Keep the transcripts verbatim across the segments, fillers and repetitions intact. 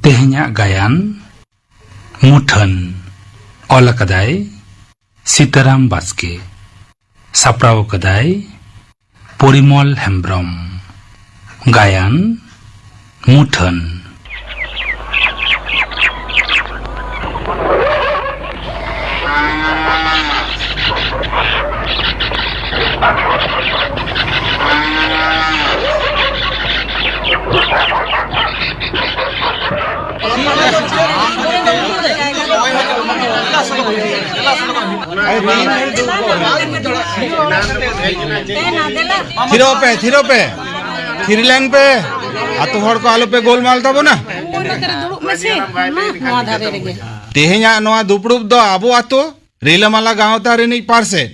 ᱛᱮᱦᱮᱧᱟᱜ ᱜᱟᱭᱟᱱ ᱢᱩᱴᱷᱟᱹᱱ᱾ ᱚᱞ ᱟᱠᱟᱫᱟᱭ ᱥᱤᱛᱟᱨᱟᱢ ᱵᱟᱥᱠᱮ᱾ ᱥᱟᱯᱲᱟᱣ ᱟᱠᱟᱫᱟᱭ ᱯᱚᱨᱤᱢᱚᱞ ᱦᱮᱢᱵᱽᱨᱚᱢ᱾ ᱜᱟᱭᱟᱱ ᱢᱩᱴᱷᱟᱹᱱ᱾ ᱛᱷᱤᱨᱚᱜ ᱯᱮ, ᱛᱷᱤᱨᱚᱜ ᱯᱮ, ᱛᱷᱤᱨ ᱞᱮᱱ ᱯᱮ᱾ ᱟᱛᱳ ᱦᱚᱲ ᱠᱚ ᱟᱞᱚ ᱯᱮ ᱜᱳᱞᱢᱟᱞ ᱛᱟᱵᱚᱱᱟ᱾ ᱚᱱᱟ ᱫᱷᱟᱨᱮ ᱨᱮᱜᱮ᱾ ᱛᱮᱦᱮᱧᱟᱜ ᱱᱚᱣᱟ ᱫᱩᱯᱲᱩᱵ ᱫᱚ ᱟᱵᱚ ᱟᱛᱳ ᱨᱤᱞᱟᱹᱢᱟᱞᱟ ᱜᱟᱶᱛᱟ ᱨᱤᱱᱤᱡ ᱯᱟᱨᱥᱮᱛ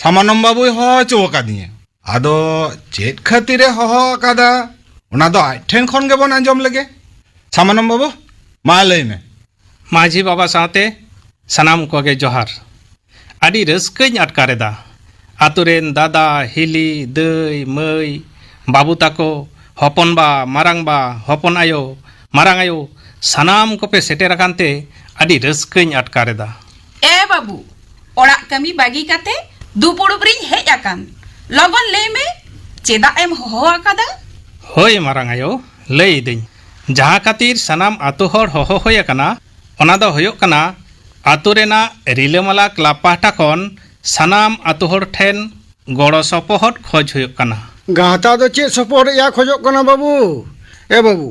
ᱥᱟᱢᱟᱱᱚᱢ ᱵᱟᱵᱩᱭ ᱦᱚᱦᱚ ᱦᱚᱪᱚ ᱟᱠᱟᱫᱤᱧᱟ᱾ ᱟᱫᱚ ᱪᱮᱫ ᱠᱷᱟᱹᱛᱤᱨᱮ ᱦᱚᱦᱚ ᱟᱠᱟᱫᱟ, ᱚᱱᱟ ᱫᱚ ᱟᱡ ᱴᱷᱮᱱ ᱠᱷᱚᱱ ᱜᱮᱵᱚᱱ ᱟᱸᱡᱚᱢ ᱞᱮᱜᱮ᱾ ᱥᱟᱢᱟᱱᱚᱢ ᱵᱟᱵᱩ, ᱢᱟ ᱞᱟᱹᱭ ᱢᱮ᱾ ᱢᱟᱹᱡᱷᱤ ᱵᱟᱵᱟ ᱥᱟᱶᱛᱮ ᱥᱟᱱᱟᱢ ᱠᱚᱜᱮ ᱡᱚᱦᱟᱨ᱾ ᱟᱹᱰᱤ ᱨᱟᱹᱥᱠᱟᱹᱧ ᱟᱴᱠᱟᱨ ᱮᱫᱟ᱾ ᱟᱛᱳ ᱨᱮᱱ ᱫᱟᱫᱟ, ᱦᱤᱞᱤ, ᱫᱟᱹᱭ, ᱢᱟᱹᱭ, ᱵᱟᱹᱵᱩ ᱛᱟᱠᱚ, ᱦᱚᱯᱚᱱ ᱵᱟ, ᱢᱟᱨᱟᱝ ᱵᱟ, ᱦᱚᱯᱚᱱ ᱟᱭᱳ, ᱢᱟᱨᱟᱝ ᱟᱭᱳ, ᱥᱟᱱᱟᱢ ᱠᱚᱯᱮ ᱥᱮᱴᱮᱨ ᱟᱠᱟᱱ ᱛᱮ ᱟᱹᱰᱤ ᱨᱟᱹᱥᱠᱟᱹᱧ ᱟᱴᱠᱟᱨ ᱮᱫᱟ᱾ ᱮ ᱵᱟᱹᱵᱩ, ᱚᱲᱟᱜ ᱠᱟᱹᱢᱤ ᱵᱟᱹᱜᱤ ᱠᱟᱛᱮ ᱫᱩᱯᱩᱲᱩᱵ ᱨᱤᱧ ᱦᱮᱡ ᱟᱠᱟᱱ᱾ ᱞᱚᱜᱚᱱ ᱞᱟᱹᱭ ᱢᱮ, ᱪᱮᱫᱟᱜ ᱮᱢ ᱦᱚᱦᱚ ᱟᱠᱟᱫᱟ? ᱦᱳᱭ ᱢᱟᱨᱟᱝ ᱟᱭᱳ, ᱞᱟᱹᱭ ᱮᱫᱟᱹᱧ᱾ ᱡᱟᱦᱟᱸ ᱠᱷᱟᱹᱛᱤᱨ ᱥᱟᱱᱟᱢ ᱟᱛᱳ ᱦᱚᱲ ᱦᱚᱦᱚ ᱦᱩᱭ ᱟᱠᱟᱱᱟ, ᱚᱱᱟ ᱫᱚ ᱦᱩᱭᱩᱜ ᱠᱟᱱᱟ, ᱟᱛᱳ ᱨᱮᱱᱟᱜ ᱨᱤᱞᱟᱹᱢᱟᱞᱟ ᱠᱞᱟᱵᱽ ᱯᱟᱦᱴᱟ ᱠᱷᱚᱱ ᱥᱟᱱᱟᱢ ᱟᱛᱳ ᱦᱚᱲ ᱴᱷᱮᱱ ᱜᱚᱲᱚ ᱥᱚᱯᱚᱦᱚᱫ ᱠᱷᱚᱡᱽ ᱦᱩᱭᱩᱜ ᱠᱟᱱᱟ᱾ ᱜᱟᱶᱛᱟ ᱫᱚ ᱪᱮᱫ ᱥᱚᱯᱚᱦᱚᱫ ᱨᱮᱭᱟᱜ ᱠᱷᱚᱡᱚᱜ ᱠᱟᱱᱟ ᱵᱟᱹᱵᱩ? ᱮ ᱵᱟᱹᱵᱩ,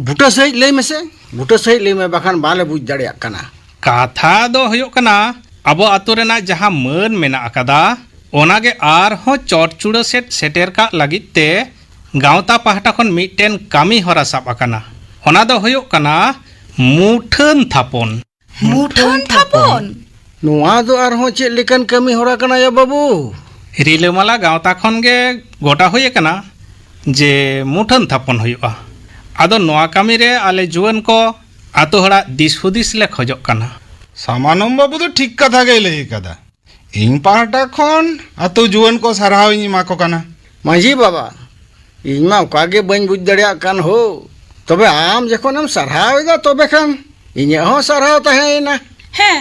ᱵᱩᱴᱟᱹ ᱥᱟᱺᱦᱤᱡ ᱞᱟᱹᱭ ᱢᱮᱥᱮ, ᱵᱩᱴᱟᱹ ᱥᱟᱺᱦᱤᱡ ᱞᱟᱹᱭ ᱢᱮ, ᱵᱟᱠᱷᱟᱱ ᱵᱟᱞᱮ ᱵᱩᱡᱽ ᱫᱟᱲᱮᱭᱟᱜ ᱠᱟᱱᱟ᱾ ᱠᱟᱛᱷᱟ ᱫᱚ ᱦᱩᱭᱩᱜ ᱠᱟᱱᱟ, ᱟᱵᱚ ᱟᱛᱳ ᱨᱮᱱᱟᱜ ᱡᱟᱦᱟᱸ ᱢᱟᱹᱱ ᱢᱮᱱᱟᱜ ᱟᱠᱟᱫᱟ, ᱚᱱᱟᱜᱮ ᱟᱨᱦᱚᱸ ᱪᱚᱴ ᱪᱩᱲᱟᱹ ᱥᱮᱫ ᱥᱮᱴᱮᱨ ᱠᱟᱜ ᱞᱟᱹᱜᱤᱫ ᱛᱮ ᱜᱟᱶᱛᱟ ᱯᱟᱦᱴᱟ ᱠᱷᱚᱱ ᱢᱤᱫᱴᱮᱱ ᱠᱟᱹᱢᱤ ᱦᱚᱨᱟ ᱥᱟᱵ ᱟᱠᱟᱱᱟ᱾ ᱚᱱᱟ ᱫᱚ ᱦᱩᱭᱩᱜ ᱠᱟᱱᱟ ᱢᱩᱴᱷᱟᱹᱱ ᱛᱷᱟᱯᱚᱱ᱾ ᱢᱩᱴᱷᱟᱹᱱ ᱛᱷᱟᱯᱚᱱ? ᱱᱚᱣᱟ ᱫᱚ ᱟᱨᱦᱚᱸ ᱪᱮᱫ ᱞᱮᱠᱟᱱ ᱠᱟᱹᱢᱤ ᱦᱚᱨᱟ ᱠᱟᱱᱟ ᱭᱟ ᱵᱟᱹᱵᱩ? ᱨᱤᱞᱟᱹᱢᱟᱞᱟ ᱜᱟᱶᱛᱟ ᱠᱷᱚᱱ ᱜᱮ ᱜᱚᱴᱟ ᱦᱩᱭ ᱟᱠᱟᱱᱟ ᱡᱮ ᱢᱩᱴᱷᱟᱹᱱ ᱛᱷᱟᱯᱚᱱ ᱦᱩᱭᱩᱜᱼᱟ᱾ ᱟᱫᱚ ᱱᱚᱣᱟ ᱠᱟᱹᱢᱤ ᱨᱮ ᱟᱞᱮ ᱡᱩᱣᱟᱹᱱ ᱠᱚ ᱟᱛᱳ ᱦᱚᱲᱟᱜ ᱫᱤᱥ ᱦᱩᱫᱤᱥ ᱞᱮ ᱠᱷᱚᱡᱚᱜ ᱠᱟᱱᱟ᱾ ᱥᱟᱢᱟᱱᱚᱢ ᱵᱟᱹᱵᱩ ᱫᱚ ᱴᱷᱤᱠ ᱠᱟᱛᱷᱟ ᱜᱮᱭ ᱞᱟᱹᱭ ᱟᱠᱟᱫᱟ᱾ ᱤᱧ ᱯᱟᱦᱴᱟ ᱠᱷᱚᱱ ᱟᱛᱳ ᱡᱩᱣᱟᱹᱱ ᱠᱚ ᱥᱟᱨᱦᱟᱣ ᱤᱧ ᱮᱢᱟ ᱠᱚ ᱠᱟᱱᱟ᱾ ᱢᱟᱹᱡᱷᱤ ᱵᱟᱵᱟ, ᱤᱧ ᱢᱟ ᱚᱠᱟ ᱜᱮ ᱵᱟᱹᱧ ᱵᱩᱡᱽ ᱫᱟᱲᱮᱭᱟᱜ ᱠᱟᱱ ᱦᱳ᱾ ᱛᱚᱵᱮ ᱟᱢ ᱡᱚᱠᱷᱚᱱᱮᱢ ᱥᱟᱨᱦᱟᱣ ᱮᱫᱟ, ᱛᱚᱵᱮ ᱠᱷᱟᱱ ᱤᱧᱟᱹᱜ ᱦᱚᱸ ᱥᱟᱨᱦᱟᱣ ᱛᱟᱦᱮᱸᱭᱮᱱᱟ᱾ ᱦᱮᱸ,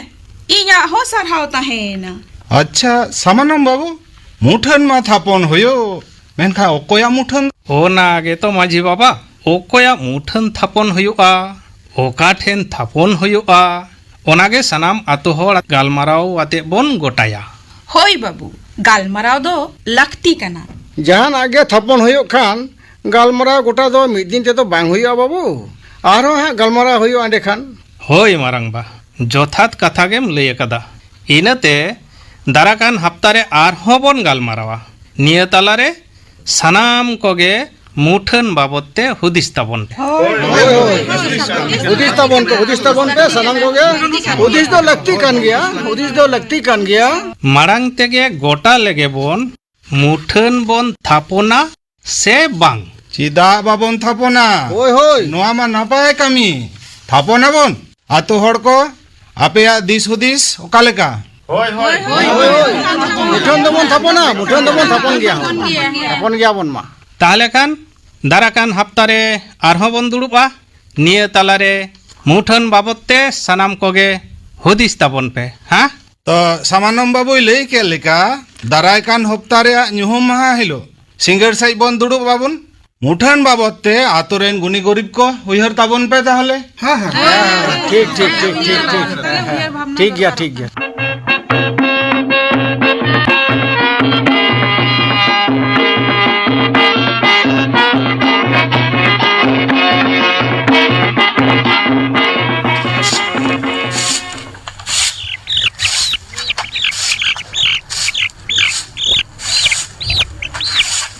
ᱤᱧᱟᱜ ᱦᱚᱸ ᱥᱟᱨᱦᱟᱣ ᱛᱟᱦᱮᱸᱭᱮᱱᱟ᱾ ᱟᱪᱪᱷᱟ, ᱥᱟᱢᱟᱱᱚᱢ ᱵᱟᱹᱵᱩ, ᱢᱩᱴᱷᱟᱹᱱ ᱢᱟ ᱛᱷᱟᱯᱚᱱ ᱦᱩᱭᱩᱜ, ᱢᱮᱱᱠᱷᱟᱱ ᱚᱠᱚᱭᱟᱜ ᱢᱩᱴᱷᱟᱹᱱ? ᱚᱱᱟ ᱜᱮᱛᱚ ᱢᱟᱹᱡᱷᱤ ᱵᱟᱵᱟ, ᱚᱠᱚᱭᱟᱜ ᱢᱩᱴᱷᱟᱹᱱ ᱛᱷᱟᱯᱚᱱ ᱦᱩᱭᱩᱜᱼᱟ, ᱚᱠᱟ ᱴᱷᱮᱱ ᱛᱷᱟᱯᱚᱱ ᱦᱩᱭᱩᱜᱼᱟ, ᱚᱱᱟ ᱜᱮ ᱥᱟᱱᱟᱢ ᱟᱛᱳ ᱦᱚᱲ ᱜᱟᱞᱢᱟᱨᱟᱣ ᱟᱛᱮ ᱵᱚᱱ ᱜᱚᱴᱟᱭᱟ᱾ ᱦᱳᱭ ᱵᱟᱹᱵᱩ, ᱜᱟᱞᱢᱟᱨᱟᱣ ᱫᱚ ᱞᱟᱹᱠᱛᱤ ᱠᱟᱱᱟ᱾ ᱡᱟᱦᱟᱱᱟᱜ ᱜᱮ ᱛᱷᱟᱯᱚᱱ ᱦᱩᱭᱩᱜ ᱠᱷᱟᱱ, ᱜᱟᱞᱢᱟᱨᱟᱣ ᱜᱚᱴᱟ ᱫᱚ ᱢᱤᱫ ᱫᱤᱱ ᱛᱮᱫᱚ ᱵᱟᱝ ᱦᱩᱭᱩᱜᱼᱟ ᱵᱟᱹᱵᱩ, ᱟᱨᱦᱚᱸ ᱦᱟᱸᱜ ᱜᱟᱞᱢᱟᱨᱟᱣ ᱦᱩᱭᱩᱜᱼᱟ ᱮᱸᱰᱮᱠᱷᱟᱱ᱾ ᱦᱳᱭ ᱢᱟᱨᱟᱝᱵᱟ, ᱡᱚᱛᱷᱟᱛ ᱠᱟᱛᱷᱟ ᱜᱮᱢ ᱞᱟᱹᱭ ᱟᱠᱟᱫᱟ᱾ ᱤᱱᱟᱹᱛᱮ ᱫᱟᱨᱟᱠᱟᱱ ᱦᱟᱯᱛᱟ ᱨᱮ ᱟᱨᱦᱚᱸ ᱵᱚᱱ ᱜᱟᱞᱢᱟᱨᱟᱣᱟ᱾ ᱱᱤᱭᱟᱹ ᱛᱟᱞᱟᱨᱮ ᱥᱟᱱᱟᱢ ᱠᱚᱜᱮ ᱢᱩᱴᱷᱟᱹᱱ ᱵᱟᱵᱚᱫ ᱛᱮ ᱦᱩᱫᱤᱥ ᱛᱟᱵᱚᱱ ᱯᱮ᱾ ᱦᱳᱭ, ᱦᱳᱭ᱾ ᱦᱩᱫᱤᱥ ᱛᱟᱵᱚᱱ ᱯᱮ, ᱦᱩᱫᱤᱥ ᱛᱟᱵᱚᱱ ᱯᱮ ᱥᱟᱱᱟᱢ ᱠᱚᱜᱮ᱾ ᱦᱩᱫᱤᱥ ᱫᱚ ᱞᱟᱹᱠᱛᱤ ᱠᱟᱱ ᱜᱮᱭᱟ, ᱦᱩᱫᱤᱥ ᱫᱚ ᱞᱟᱹᱠᱛᱤ ᱠᱟᱱ ᱜᱮᱭᱟ᱾ ᱢᱟᱲᱟᱝ ᱛᱮᱜᱮ ᱜᱚᱴᱟ ᱞᱮᱜᱮ ᱵᱚᱱ ᱢᱩᱴᱷᱟᱹᱱ ᱵᱚᱱ ᱛᱷᱟᱯᱚᱱᱟ ᱥᱮ ᱵᱟᱝ? ᱪᱮᱫᱟᱜ ᱵᱟᱵᱚᱱ ᱛᱷᱟᱯᱚᱱᱟ? ᱦᱳᱭ, ᱦᱳᱭ᱾ ᱱᱚᱣᱟ ᱢᱟ ᱱᱟᱯᱟᱭ ᱠᱟᱹᱢᱤ, ᱛᱷᱟᱯᱚᱱ ᱟᱵᱚᱱ᱾ ᱟᱛᱳ ᱦᱚᱲ ᱠᱚ, ᱟᱯᱮᱭᱟᱜ ᱫᱤᱥ ᱦᱩᱫᱤᱥ ᱚᱠᱟ ᱞᱮᱠᱟ? ᱦᱳᱭ, ᱦᱳᱭ, ᱦᱳᱭ᱾ ᱢᱩᱴᱷᱟᱹᱱ ᱫᱚᱵᱚᱱ ᱛᱷᱟᱯᱚᱱᱟ, ᱢᱩᱴᱷᱟᱹᱱ ᱫᱚᱵᱚᱱ ᱛᱷᱟᱯᱚᱱ ᱜᱮᱭᱟ᱾ ᱛᱷᱟᱯᱚᱱ ᱜᱮᱭᱟ᱾ ᱛᱷᱟᱯᱚᱱ ᱜᱮᱭᱟᱵᱚᱱ ᱢᱟ᱾ ᱛᱟᱦᱞᱮ ᱠᱷᱟᱱ ᱫᱟᱨᱟ ᱠᱟᱱ ᱦᱟᱯᱛᱟ ᱨᱮ ᱟᱨᱦᱚᱸ ᱵᱚᱱ ᱫᱩᱲᱩᱵᱼᱟ᱾ ᱱᱤᱭᱟᱹ ᱛᱟᱞᱟᱨᱮ ᱢᱩᱴᱷᱟᱹᱱ ᱵᱟᱵᱚᱫ ᱛᱮ ᱥᱟᱱᱟᱢ ᱠᱚᱜᱮ ᱦᱩᱫᱤᱥ ᱛᱟᱵᱚᱱ ᱯᱮ, ᱦᱮᱸ? ᱛᱚ, ᱥᱟᱢᱟᱱᱚᱢ ᱵᱟᱵᱩᱭ ᱞᱟᱹᱭ ᱠᱮᱫ ᱞᱮᱠᱟ, ᱫᱟᱨᱟᱭ ᱠᱟᱱ ᱦᱚᱯᱛᱟ ᱨᱮᱭᱟᱜ ᱧᱩᱦᱩᱢ ᱢᱟᱦᱟ ᱦᱤᱞᱳᱜ ᱥᱤᱸᱜᱟᱹᱲ ᱥᱮᱫ ᱵᱚᱱ ᱫᱩᱲᱩᱵ ᱟᱵᱚᱱ᱾ ᱢᱩᱴᱷᱟᱹᱱ ᱵᱟᱵᱚᱫ ᱛᱮ ᱟᱛᱳ ᱨᱮᱱ ᱜᱩᱱᱤ ᱜᱩᱨᱤᱵ ᱠᱚ ᱩᱭᱦᱟᱹᱨ ᱛᱟᱵᱚᱱ ᱯᱮ ᱛᱟᱦᱚᱞᱮ᱾ ᱦᱮᱸ, ᱦᱮᱸ᱾ ᱦᱮᱸ, ᱴᱷᱤᱠ, ᱴᱷᱤᱠ, ᱴᱷᱤᱠ, ᱴᱷᱤᱠ, ᱴᱷᱤᱠ᱾ ᱦᱮᱸ, ᱦᱮᱸ, ᱴᱷᱤᱠ ᱜᱮᱭᱟ, ᱴᱷᱤᱠ ᱜᱮᱭᱟ᱾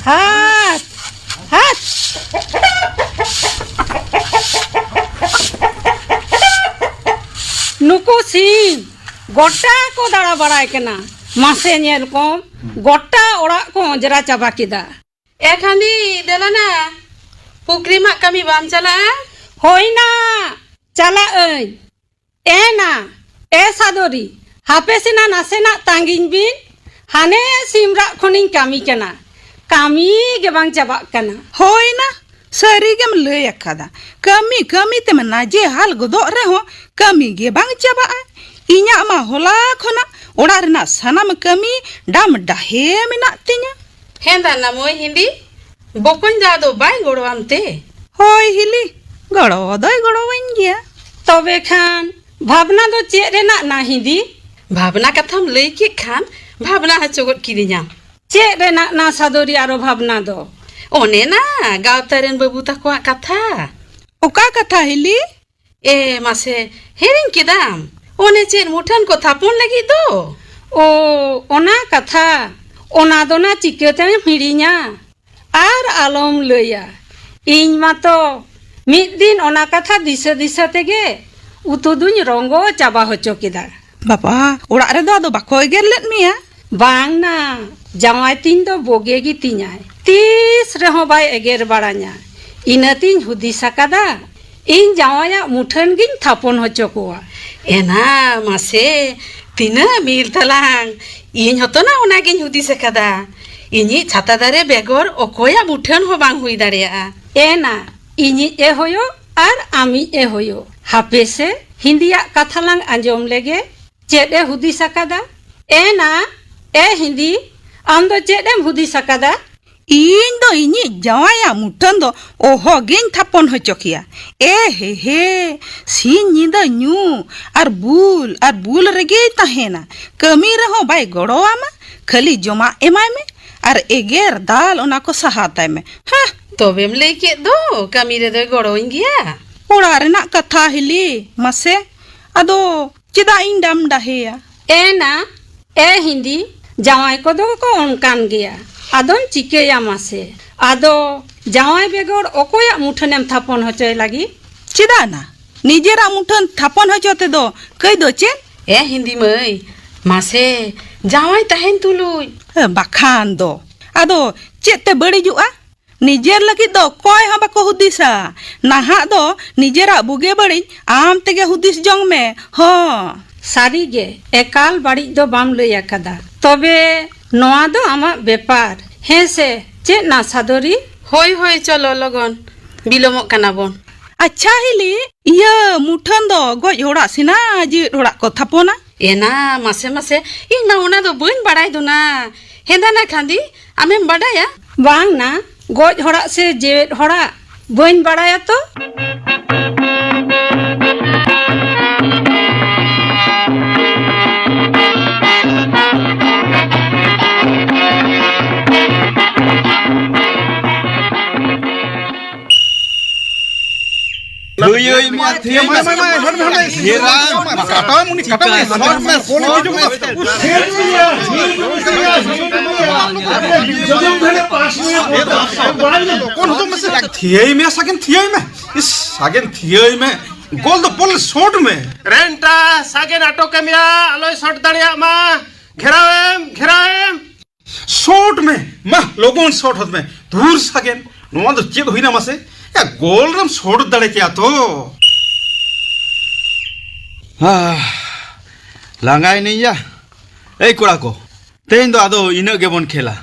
ᱦᱟᱴ! ᱦᱟᱴ! ᱱᱩᱠᱩ ᱥᱤᱢ ᱜᱚᱴᱟ ᱠᱚ ᱫᱟᱬᱟ ᱵᱟᱲᱟᱭ ᱠᱟᱱᱟ᱾ ᱢᱟᱥᱮ ᱧᱮᱞ ᱠᱚᱢ, ᱜᱚᱴᱟ ᱚᱲᱟᱜ ᱠᱚ ᱚᱸᱡᱽᱨᱟ ᱪᱟᱵᱟ ᱠᱮᱫᱟ᱾ ᱮ ᱠᱷᱟᱸᱫᱤ, ᱫᱮᱞᱟ ᱱᱟ, ᱯᱩᱠᱷᱨᱤ ᱢᱟᱜ ᱠᱟᱹᱢᱤ ᱵᱟᱢ ᱪᱟᱞᱟᱜᱼᱟ? ᱦᱳᱭ ᱱᱟ, ᱪᱟᱞᱟᱜ ᱟᱹᱧ᱾ ᱮ ᱱᱟ, ᱮ ᱥᱟᱫᱚᱨᱤ, ᱦᱟᱯᱮ ᱥᱮᱱᱟ ᱱᱟᱥᱮᱱᱟᱜ ᱛᱟᱸᱜᱤᱧ ᱵᱤᱱ, ᱦᱟᱱᱮ ᱥᱤᱢ ᱨᱟᱜ ᱠᱷᱚᱱᱤᱧ ᱠᱟᱹᱢᱤ ᱠᱟᱱᱟ, ᱠᱟᱹᱢᱤ ᱜᱮ ᱵᱟᱝ ᱪᱟᱵᱟᱜ ᱠᱟᱱᱟ᱾ ᱦᱳᱭ ᱱᱟ, ᱥᱟᱹᱨᱤ ᱜᱮᱢ ᱞᱟᱹᱭ ᱟᱠᱟᱫᱟ᱾ ᱠᱟᱹᱢᱤ ᱠᱟᱹᱢᱤ ᱛᱮᱢ ᱱᱟᱡᱮ ᱦᱟᱞ ᱜᱚᱫᱚᱜ ᱨᱮᱦᱚᱸ ᱠᱟᱹᱢᱤ ᱜᱮ ᱵᱟᱝ ᱪᱟᱵᱟᱜᱼᱟ᱾ ᱤᱧᱟᱜ ᱢᱟ ᱦᱚᱞᱟ ᱠᱷᱚᱱᱟᱜ ᱚᱲᱟᱜ ᱨᱮᱱᱟᱜ ᱥᱟᱱᱟᱢ ᱠᱟᱹᱢᱤ ᱰᱟᱢ ᱰᱟᱦᱮ ᱢᱮᱱᱟᱜ ᱛᱤᱧᱟ᱾ ᱦᱮᱸ ᱫᱟᱱᱟ ᱢᱟᱹᱭ ᱦᱤᱸᱫᱤ, ᱵᱚᱠᱚᱧ ᱫᱟ ᱫᱚ ᱵᱟᱭ ᱜᱚᱲᱚᱣᱟᱢ ᱛᱮ? ᱦᱳᱭ ᱦᱤᱞᱤ, ᱜᱚᱲᱚ ᱫᱚᱭ ᱜᱚᱲᱚᱣᱟᱹᱧ ᱜᱮᱭᱟ᱾ ᱛᱚᱵᱮ ᱠᱷᱟᱱ ᱵᱷᱟᱵᱽᱱᱟ ᱫᱚ ᱪᱮᱫ ᱨᱮᱱᱟᱜ ᱱᱟ ᱦᱤᱸᱫᱤ? ᱵᱷᱟᱵᱽᱱᱟ ᱠᱟᱛᱷᱟᱢ ᱞᱟᱹᱭ ᱠᱮᱫ ᱠᱷᱟᱱ ᱵᱷᱟᱵᱽᱱᱟ ᱦᱚᱪᱚ ᱜᱚᱫ ᱠᱤᱫᱤᱧᱟᱢ᱾ ᱪᱮᱫ ᱨᱮᱱᱟᱜ ᱱᱟ ᱥᱟᱫᱚᱨᱤ ᱟᱨᱚ ᱵᱷᱟᱵᱽᱱᱟ ᱫᱚ? ᱚᱱᱮ ᱱᱟ ᱜᱟᱶᱛᱟ ᱨᱮᱱ ᱵᱟᱹᱵᱩ ᱛᱟᱠᱚᱣᱟᱜ ᱠᱟᱛᱷᱟ᱾ ᱚᱠᱟ ᱠᱟᱛᱷᱟ ᱦᱤᱞᱤ? ᱮ ᱢᱟᱥᱮ, ᱦᱤᱲᱤᱧ ᱠᱮᱫᱟᱢ? ᱚᱱᱮ ᱪᱮᱫ ᱢᱩᱴᱷᱟᱹᱱ ᱠᱚ ᱛᱷᱟᱯᱚᱱ ᱞᱟᱹᱜᱤᱫ ᱫᱚ᱾ ᱳ, ᱚᱱᱟ ᱠᱟᱛᱷᱟ᱾ ᱚᱱᱟ ᱫᱚ ᱱᱟ ᱪᱤᱠᱟᱹᱛᱮᱢ ᱦᱤᱲᱤᱧᱟ? ᱟᱨ ᱟᱞᱚᱢ ᱞᱟᱹᱭᱟ, ᱤᱧ ᱢᱟᱛᱚ ᱢᱤᱫ ᱫᱤᱱ ᱚᱱᱟ ᱠᱟᱛᱷᱟ ᱫᱤᱥᱟᱹ ᱫᱤᱥᱟᱹ ᱛᱮᱜᱮ ᱩᱛᱩ ᱫᱩᱧ ᱨᱚᱸᱜᱚ ᱪᱟᱵᱟ ᱦᱚᱪᱚ ᱠᱮᱫᱟ᱾ ᱵᱟᱵᱟ, ᱚᱲᱟᱜ ᱨᱮᱫᱚ ᱟᱫᱚ ᱵᱟᱠᱚ ᱮᱜᱮᱨ ᱞᱮᱫ ᱢᱮᱭᱟ? ᱵᱟᱝ ᱱᱟ, ᱡᱟᱶᱟᱭ ᱛᱤᱧ ᱫᱚ ᱵᱳᱜᱮ ᱜᱮ ᱛᱤᱧᱟᱭ, ᱛᱤᱥ ᱨᱮᱦᱚᱸ ᱵᱟᱭ ᱮᱜᱮᱨ ᱵᱟᱲᱟᱧᱟ᱾ ᱤᱱᱟᱹᱛᱤᱧ ᱦᱩᱫᱤᱥ ᱟᱠᱟᱫᱟ, ᱤᱧ ᱡᱟᱶᱟᱭᱟᱜ ᱢᱩᱴᱷᱟᱹᱱ ᱜᱤᱧ ᱛᱷᱟᱯᱚᱱ ᱦᱚᱪᱚ ᱠᱚᱣᱟ᱾ ᱮᱱᱟ ᱢᱟᱥᱮ, ᱛᱤᱱᱟᱹᱜ ᱢᱤᱞ ᱛᱟᱞᱟᱝ᱾ ᱤᱧ ᱦᱚᱸᱛᱚ ᱱᱟ ᱚᱱᱟᱜᱤᱧ ᱦᱩᱫᱤᱥ ᱟᱠᱟᱫᱟ᱾ ᱤᱧᱤᱡ ᱪᱷᱟᱛᱟ ᱫᱟᱨᱮ ᱵᱮᱜᱚᱨ ᱚᱠᱚᱭᱟᱜ ᱢᱩᱴᱷᱟᱹᱱ ᱦᱚᱸ ᱵᱟᱝ ᱦᱩᱭ ᱫᱟᱲᱮᱭᱟᱜᱼᱟ᱾ ᱮᱱᱟ, ᱤᱧᱤᱡ ᱮ ᱦᱳᱭᱳᱜ ᱟᱨ ᱟᱢᱤᱡ ᱮ ᱦᱳᱭᱳᱜ᱾ ᱦᱟᱯᱮ ᱥᱮ, ᱦᱤᱸᱫᱤᱭᱟᱜ ᱠᱟᱛᱷᱟ ᱞᱟᱝ ᱟᱸᱡᱚᱢ ᱞᱮᱜᱮ᱾ ᱪᱮᱫ ᱮ ᱦᱩᱫᱤᱥ ᱟᱠᱟᱫᱟ? ᱮᱱᱟ, ᱮ ᱦᱤᱸᱫᱤ, ᱟᱢ ᱫᱚ ᱪᱮᱫ ᱮᱢ ᱦᱩᱫᱤᱥ ᱟᱠᱟᱫᱟ? ᱤᱧ ᱫᱚ ᱤᱧᱤᱡ ᱡᱟᱶᱟᱭᱟᱜ ᱢᱩᱴᱷᱟᱹᱱ ᱫᱚ ᱚᱦᱚᱜᱤᱧ ᱛᱷᱟᱯᱚᱱ ᱦᱚᱪᱚ ᱠᱮᱭᱟ᱾ ᱮ ᱦᱮ ᱦᱮ, ᱥᱤᱧ ᱧᱤᱫᱟᱹ ᱧᱩ ᱟᱨ ᱵᱩᱞ ᱟᱨ ᱵᱩᱞ ᱨᱮᱜᱮᱭ ᱛᱟᱦᱮᱱᱟ᱾ ᱠᱟᱹᱢᱤ ᱨᱮᱦᱚᱸ ᱵᱟᱭ ᱜᱚᱲᱚᱣᱟᱢᱟ, ᱠᱷᱟᱹᱞᱤ ᱡᱚᱢᱟᱜ ᱮᱢᱟᱭ ᱢᱮ ᱟᱨ ᱮᱜᱮᱨ ᱫᱟᱞ ᱚᱱᱟ ᱠᱚ ᱥᱟᱦᱟᱣ ᱛᱟᱭ ᱢᱮ᱾ ᱦᱮᱸ᱾ ᱛᱚᱵᱮᱢ ᱞᱟᱹᱭ ᱠᱮᱫ ᱫᱚ, ᱠᱟᱹᱢᱤ ᱨᱮᱫᱚᱭ ᱜᱚᱲᱚᱣᱟᱹᱧ ᱜᱮᱭᱟ᱾ ᱚᱲᱟᱜ ᱨᱮᱱᱟᱜ ᱠᱟᱛᱷᱟ ᱦᱤᱞᱤ, ᱢᱟᱥᱮ᱾ ᱟᱫᱚ ᱪᱮᱫᱟᱜ ᱤᱧ ᱰᱟᱢ ᱰᱟᱦᱮᱭᱟ? ᱮᱱᱟ, ᱮ ᱦᱤᱸᱫᱤ, ᱡᱟᱶᱟᱭ ᱠᱚᱫᱚ ᱠᱚ ᱚᱱᱠᱟᱱ ᱜᱮᱭᱟ᱾ ᱟᱫᱚᱢ ᱪᱤᱠᱟᱹᱭᱟ ᱢᱟᱥᱮ? ᱟᱫᱚ ᱡᱟᱶᱟᱭ ᱵᱮᱜᱚᱨ ᱚᱠᱚᱭᱟᱜ ᱢᱩᱴᱷᱟᱹᱱᱮᱢ ᱛᱷᱟᱯᱚᱱ ᱦᱚᱪᱚᱭ ᱞᱟᱹᱜᱤᱫ? ᱪᱮᱫᱟᱜ ᱱᱟ? ᱱᱤᱡᱮᱨᱟᱜ ᱢᱩᱴᱷᱟᱹᱱ ᱛᱷᱟᱯᱚᱱ ᱦᱚᱪᱚ ᱛᱮᱫᱚ ᱠᱟᱹᱭ ᱫᱚ ᱪᱮᱫ? ᱮ ᱦᱤᱸᱫᱤ ᱢᱟᱹᱭ, ᱢᱟᱥᱮ, ᱡᱟᱶᱟᱭ ᱛᱟᱦᱮᱱ ᱛᱩᱞᱩᱡ᱾ ᱮ, ᱵᱟᱠᱷᱟᱱ ᱫᱚ᱾ ᱟᱫᱚ ᱪᱮᱫ ᱛᱮ ᱵᱟᱹᱲᱤᱡᱚᱜᱼᱟ? ᱱᱤᱡᱮᱨ ᱞᱟᱹᱜᱤᱫ ᱫᱚ ᱚᱠᱚᱭ ᱦᱚᱸ ᱵᱟᱠᱚ ᱦᱩᱫᱤᱥᱟ᱾ ᱱᱟᱦᱟᱜ ᱫᱚ ᱱᱤᱡᱮᱨᱟᱜ ᱵᱩᱜᱤ ᱵᱟᱹᱲᱤᱡ ᱟᱢ ᱛᱮᱜᱮ ᱦᱩᱫᱤᱥ ᱡᱚᱝ ᱢᱮ᱾ ᱦᱚᱸ᱾ ᱥᱟᱹᱨᱤ ᱜᱮ, ᱮᱠᱟᱞ ᱵᱟᱹᱲᱤᱡ ᱫᱚ ᱵᱟᱢ ᱞᱟᱹᱭ ᱟᱠᱟᱫᱟ᱾ ᱛᱚᱵᱮ ᱱᱚᱣᱟ ᱫᱚ ᱟᱢᱟᱜ ᱵᱮᱯᱟᱨ, ᱦᱮᱸ ᱥᱮ? ᱪᱮᱫ ᱱᱟ ᱥᱟᱫᱚᱨᱤ? ᱦᱳᱭ, ᱦᱳᱭ, ᱪᱚᱞᱚ ᱞᱚᱜᱚᱱ, ᱵᱤᱞᱚᱢᱚᱜ ᱠᱟᱱᱟ ᱵᱚᱱ᱾ ᱟᱪᱪᱷᱟ ᱦᱤᱞᱤ, ᱤᱭᱟᱹ ᱢᱩᱴᱷᱟᱹᱱ ᱫᱚ ᱜᱚᱡ ᱦᱚᱲᱟᱜ ᱥᱮ ᱱᱟ ᱡᱮᱣᱮᱫ ᱦᱚᱲᱟᱜ ᱠᱚ ᱛᱷᱟᱯᱚᱱᱟ? ᱮᱱᱟ, ᱢᱟᱥᱮ, ᱢᱟᱥᱮ, ᱤᱧ ᱢᱟ ᱚᱱᱟ ᱫᱚ ᱵᱟᱹᱧ ᱵᱟᱲᱟᱭ ᱫᱚ ᱱᱟ᱾ ᱦᱮᱸᱫᱟ ᱱᱟ ᱠᱷᱟᱸᱫᱤ, ᱟᱢᱮᱢ ᱵᱟᱰᱟᱭᱟ? ᱵᱟᱝ ᱱᱟ, ᱜᱚᱡ ᱦᱚᱲᱟᱜ ᱥᱮ ᱡᱮᱣᱮᱫ ᱦᱚᱲᱟᱜ ᱵᱟᱹᱧ ᱵᱟᱲᱟᱭᱟ ᱛᱚ᱾ ᱛᱷᱤᱭᱟᱹᱭ ᱢᱮ, ᱛᱷᱤᱭᱟᱹᱭ ᱢᱮ᱾ ᱢᱟᱭ, ᱢᱟᱭ, ᱢᱟᱭ, ᱦᱚᱲ ᱢᱮ, ᱦᱚᱲ ᱢᱮ᱾ ᱛᱷᱤᱭᱟᱹᱭ ᱢᱮ᱾ ᱠᱟᱴᱟᱣ ᱢᱩᱱᱤ, ᱠᱟᱴᱟᱣ ᱢᱩᱱᱤ᱾ ᱦᱚᱲ ᱢᱮ, ᱦᱚᱲ ᱢᱮ᱾ ᱛᱷᱤᱭᱟᱹᱭ ᱢᱮ, ᱥᱟᱜᱮᱱ, ᱛᱷᱤᱭᱟᱹᱭ ᱢᱮ᱾ ᱤᱥ, ᱥᱟᱜᱮᱱ, ᱛᱷᱤᱭᱟᱹᱭ ᱢᱮ᱾ ᱜᱳᱞ ᱫᱚ ᱯᱚᱞ ᱥᱚᱴ ᱢᱮ᱾ ᱨᱮᱱᱴᱟ, ᱥᱟᱜᱮᱱ ᱟᱴᱚᱠ ᱮᱢ ᱭᱟ, ᱟᱞᱚᱭ ᱥᱚᱴ ᱫᱟᱲᱮᱭᱟᱜ ᱢᱟ᱾ ᱜᱷᱮᱨᱟᱣ ᱮᱢ, ᱜᱷᱮᱨᱟᱣ ᱮᱢ᱾ ᱥᱚᱴ ᱢᱮ, ᱢᱟ, ᱞᱚᱜᱚᱱ ᱥᱚᱴ ᱦᱚᱫ ᱢᱮ᱾ ᱫᱷᱩᱨ ᱥᱟᱜᱮᱱ, ᱱᱚᱣᱟ ᱫᱚ ᱪᱮᱫ ᱦᱩᱭᱱᱟ ᱢᱟᱥᱮ? ᱭᱟ, ᱜᱳᱞ ᱨᱮᱢ ᱥᱚᱴ ᱫᱟᱲᱮ ᱠᱮᱭᱟ ᱛᱚ᱾ ᱟᱦ, ᱞᱟᱸᱜᱟᱭᱮᱱᱟᱹᱧ ᱭᱟ᱾ ᱮᱭ ᱠᱚᱲᱟ ᱠᱚ, ᱛᱮᱦᱮᱧ ᱫᱚ ᱟᱫᱚ ᱤᱱᱟᱹᱜ ᱜᱮᱵᱚᱱ ᱠᱷᱮᱞᱟ᱾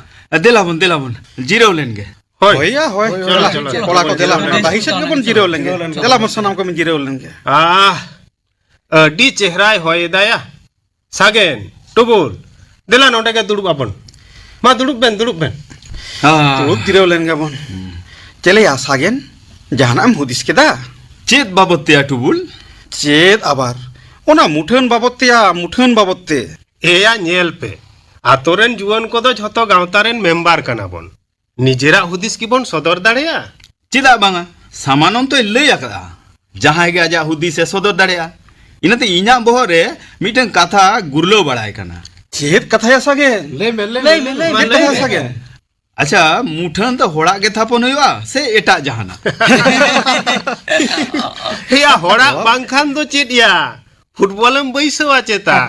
ᱫᱮᱞᱟ ᱵᱚᱱ, ᱫᱮᱞᱟ ᱵᱚᱱ, ᱡᱤᱨᱟᱹᱣ ᱞᱮᱱ ᱜᱮ᱾ ᱦᱳᱭ᱾ ᱦᱳᱭ ᱭᱟ, ᱦᱳᱭ᱾ ᱦᱳᱭ, ᱫᱮᱞᱟ, ᱪᱚᱞᱚ, ᱪᱚᱞᱚ, ᱠᱚᱲᱟ ᱠᱚ, ᱪᱚᱞᱚ, ᱫᱮᱞᱟ, ᱪᱚᱞᱚ, ᱰᱟᱹᱦᱤ ᱥᱮᱫ ᱜᱮᱵᱚᱱ ᱡᱤᱨᱟᱹᱣ ᱞᱮᱱ ᱜᱮ᱾ ᱫᱮᱞᱟ ᱵᱚᱱ, ᱥᱟᱱᱟᱢ ᱠᱚᱵᱚᱱ ᱡᱤᱨᱟᱹᱣ ᱞᱮᱱ ᱜᱮ᱾ ᱟᱦ, ᱟᱹᱰᱤ ᱪᱮᱦᱨᱟᱭ ᱦᱚᱭ ᱮᱫᱟᱭᱟ᱾ ᱥᱟᱜᱮᱱ, ᱴᱩᱵᱩᱞ, ᱫᱮᱞᱟ ᱱᱚᱰᱮ ᱜᱮ ᱫᱩᱲᱩᱵ ᱟᱵᱚᱱ᱾ ᱢᱟ ᱫᱩᱲᱩᱵ ᱵᱮᱱ, ᱫᱩᱲᱩᱵ ᱵᱮᱱ᱾ ᱦᱮᱸ᱾ ᱫᱩᱲᱩᱵ ᱡᱤᱨᱟᱹᱣ ᱞᱮᱱ ᱜᱮᱵᱚᱱ᱾ ᱪᱮᱞᱮᱭᱟ ᱥᱟᱜᱮᱱ, ᱡᱟᱦᱟᱱᱟᱜ ᱮᱢ ᱦᱩᱫᱤᱥ ᱠᱮᱫᱟ? ᱪᱮᱫ ᱵᱟᱵᱚᱫ ᱛᱮᱭᱟ ᱴᱩᱵᱩᱞ? ᱪᱮᱫ ᱟᱵᱟᱨ? ᱚᱱᱟ ᱢᱩᱴᱷᱟᱹᱱ ᱵᱟᱵᱚᱫ ᱛᱮᱭᱟ, ᱢᱩᱴᱷᱟᱹᱱ ᱵᱟᱵᱚᱫ ᱛᱮ᱾ ᱮᱭᱟ ᱧᱮᱞ ᱯᱮ, ᱟᱛᱳ ᱨᱮᱱ ᱡᱩᱣᱟᱹᱱ ᱠᱚᱫᱚ ᱡᱷᱚᱛᱚ ᱜᱟᱶᱛᱟ ᱨᱮᱱ ᱢᱮᱢᱵᱟᱨ ᱠᱟᱱᱟ ᱵᱚᱱ᱾ ᱱᱤᱡᱮᱨᱟᱜ ᱦᱩᱫᱤᱥ ᱠᱤᱵᱚᱱ ᱥᱚᱫᱚᱨ ᱫᱟᱲᱮᱭᱟᱜᱼᱟ? ᱪᱮᱫᱟᱜ ᱵᱟᱝᱟ? ᱥᱟᱢᱟᱱᱚᱱ ᱛᱚᱭ ᱞᱟᱹᱭ ᱟᱠᱟᱫᱼᱟ, ᱡᱟᱦᱟᱸᱭ ᱜᱮ ᱟᱡᱟᱜ ᱦᱩᱫᱤᱥ ᱮ ᱥᱚᱫᱚᱨ ᱫᱟᱲᱮᱭᱟᱜᱼᱟ᱾ ᱤᱱᱟᱹᱛᱮ ᱤᱧᱟᱹᱜ ᱵᱚᱦᱚᱜ ᱨᱮ ᱢᱤᱫᱴᱟᱝ ᱠᱟᱛᱷᱟ ᱜᱩᱨᱞᱟᱹᱣ ᱵᱟᱲᱟᱭ ᱠᱟᱱᱟ᱾ ᱪᱮᱫ ᱠᱟᱛᱷᱟᱭᱟ ᱥᱟᱜᱮᱱ? ᱞᱟᱹᱭ ᱢᱮ, ᱞᱟᱹᱭ ᱞᱟᱹᱭ ᱢᱮ, ᱢᱮ, ᱞᱟᱹᱭ ᱞᱟᱹᱭ ᱢᱮ᱾ ᱢᱮ᱾ ᱪᱮᱫ ᱠᱟᱛᱷᱟᱭᱟ ᱥᱟᱜᱮᱱ? ᱟᱪᱪᱷᱟ, ᱢᱩᱴᱷᱟᱹᱱ ᱫᱚ ᱦᱚᱲᱟᱜ ᱜᱮ ᱛᱷᱟᱯᱚᱱ ᱦᱩᱭᱩᱜᱼᱟ ᱥᱮ ᱮᱴᱟᱜ ᱡᱟᱦᱟᱱᱟᱜ? ᱮᱭᱟ, ᱦᱚᱲᱟᱜ ᱵᱟᱝᱠᱷᱟᱱ ᱫᱚ ᱪᱮᱫ ᱭᱟ? ᱯᱷᱩᱴᱵᱚᱞᱮᱢ ᱵᱟᱹᱭᱥᱟᱹᱣᱟ ᱪᱮᱛᱟ?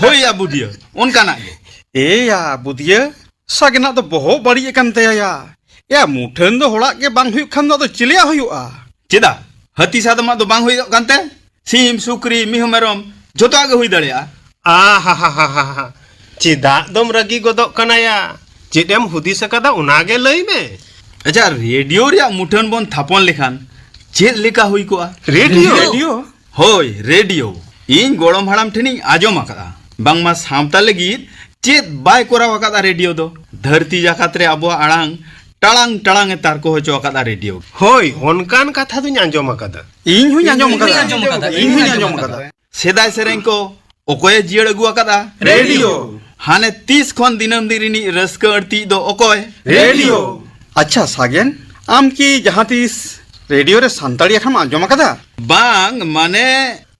ᱦᱳᱭ ᱭᱟ ᱵᱩᱫᱷᱤᱭᱟᱹ, ᱚᱱᱠᱟᱱᱟᱜ ᱜᱮ᱾ ᱮᱭᱟ ᱵᱩᱫᱷᱤᱭᱟᱹ, ᱥᱟᱜᱮᱱᱟᱜ ᱫᱚ ᱵᱚᱦᱚᱜ ᱵᱟᱹᱲᱤᱡ ᱟᱠᱟᱱ ᱛᱟᱭᱟ ᱭᱟ᱾ ᱮᱭᱟ, ᱢᱩᱴᱷᱟᱹᱱ ᱫᱚ ᱦᱚᱲᱟᱜ ᱜᱮ ᱵᱟᱝ ᱦᱩᱭᱩᱜ ᱠᱷᱟᱱ ᱫᱚ ᱟᱫᱚ ᱪᱤᱞᱤᱭᱟᱜ ᱦᱩᱭᱩᱜᱼᱟ? ᱪᱮᱫᱟᱜ? ᱦᱟᱹᱛᱤ ᱥᱟᱫᱚᱢᱟᱜ ᱫᱚ ᱵᱟᱝ ᱦᱩᱭᱩᱜ ᱠᱟᱱ ᱛᱮ? ᱥᱤᱢ, ᱥᱩᱠᱨᱤ, ᱢᱤᱦᱩ, ᱢᱮᱨᱚᱢ, ᱡᱷᱚᱛᱚᱣᱟᱜ ᱜᱮ ᱦᱩᱭ ᱫᱟᱲᱮᱭᱟᱜᱼᱟ᱾ ᱟᱦᱟᱦᱟᱦᱟᱦᱟ᱾ ᱪᱮᱫᱟᱜ ᱫᱚᱢ ᱨᱟᱹᱜᱤ ᱜᱚᱫᱚᱜ ᱠᱟᱱᱟ ᱭᱟ? ᱪᱮᱫ ᱮᱢ ᱦᱩᱫᱤᱥ ᱟᱠᱟᱫᱟ, ᱚᱱᱟ ᱜᱮ ᱞᱟᱹᱭ ᱢᱮ᱾ ᱟᱪᱪᱷᱟ, ᱨᱮᱰᱤᱭᱳ ᱨᱮᱭᱟᱜ ᱢᱩᱴᱷᱟᱹᱱ ᱵᱚᱱ ᱛᱷᱟᱯᱚᱱ ᱞᱮᱠᱷᱟᱱ ᱪᱮᱫ ᱞᱮᱠᱟ ᱦᱩᱭ ᱠᱚᱜᱼᱟ? ᱨᱮᱰᱤᱭᱳ? ᱨᱮᱰᱤᱭᱳ? ᱦᱳᱭ, ᱨᱮᱰᱤᱭᱳ᱾ ᱤᱧ ᱜᱚᱲᱚᱢ ᱦᱟᱲᱟᱢ ᱴᱷᱮᱱᱤᱧ ᱟᱸᱡᱚᱢ ᱟᱠᱟᱫᱼᱟ, ᱵᱟᱝᱢᱟ ᱥᱟᱶᱛᱟ ᱞᱟᱹᱜᱤᱫ ᱪᱮᱫ ᱵᱟᱭ ᱠᱚᱨᱟᱣ ᱟᱠᱟᱫᱼᱟ ᱨᱮᱰᱤᱭᱳ ᱫᱚ᱾ ᱫᱷᱟᱹᱨᱛᱤ ᱡᱟᱠᱟᱛ ᱨᱮ ᱟᱵᱚᱣᱟᱜ ᱟᱲᱟᱝ ᱴᱟᱲᱟᱝ ᱴᱟᱲᱟᱝ ᱮ ᱛᱟᱨᱠᱚ ᱦᱚᱪᱚ ᱟᱠᱟᱫᱼᱟ ᱨᱮᱰᱤᱭᱳ᱾ ᱦᱳᱭ, ᱚᱱᱠᱟᱱ ᱠᱟᱛᱷᱟ ᱫᱚᱧ ᱟᱸᱡᱚᱢ ᱟᱠᱟᱫᱟ᱾ ᱤᱧ ᱦᱚᱧ ᱟᱸᱡᱚᱢ ᱟᱠᱟᱫᱟ᱾ ᱤᱧ ᱦᱚᱧ ᱟᱸᱡᱚᱢ ᱟᱠᱟᱫᱟ᱾ ᱥᱮᱫᱟᱭ ᱥᱮᱨᱮᱧ ᱠᱚ ᱚᱠᱚᱭᱮ ᱡᱤᱭᱟᱹᱲ ᱟᱹᱜᱩ ᱟᱠᱟᱫᱼᱟ? ᱨᱮᱰᱤᱭᱳ᱾ ᱦᱟᱱᱮ ᱛᱤᱥ ᱠᱷᱚᱱ ᱫᱤᱱᱟᱹᱢ ᱫᱤᱱ ᱨᱤᱱᱤᱡ ᱨᱟᱹᱥᱠᱟᱹ ᱟᱹᱲᱛᱤᱡ ᱫᱚ ᱚᱠᱚᱭ? ᱨᱮᱰᱤᱭᱳ᱾ ᱟᱪᱪᱷᱟ ᱥᱟᱜᱮᱱ, ᱟᱢ ᱠᱤ ᱡᱟᱦᱟᱸ ᱛᱤᱥ ᱨᱮᱰᱤᱭᱳ ᱨᱮ ᱥᱟᱱᱛᱟᱲᱤ ᱟᱠᱷᱲᱟᱢ ᱟᱸᱡᱚᱢ ᱟᱠᱟᱫᱟ? ᱵᱟᱝ, ᱢᱟᱱᱮ᱾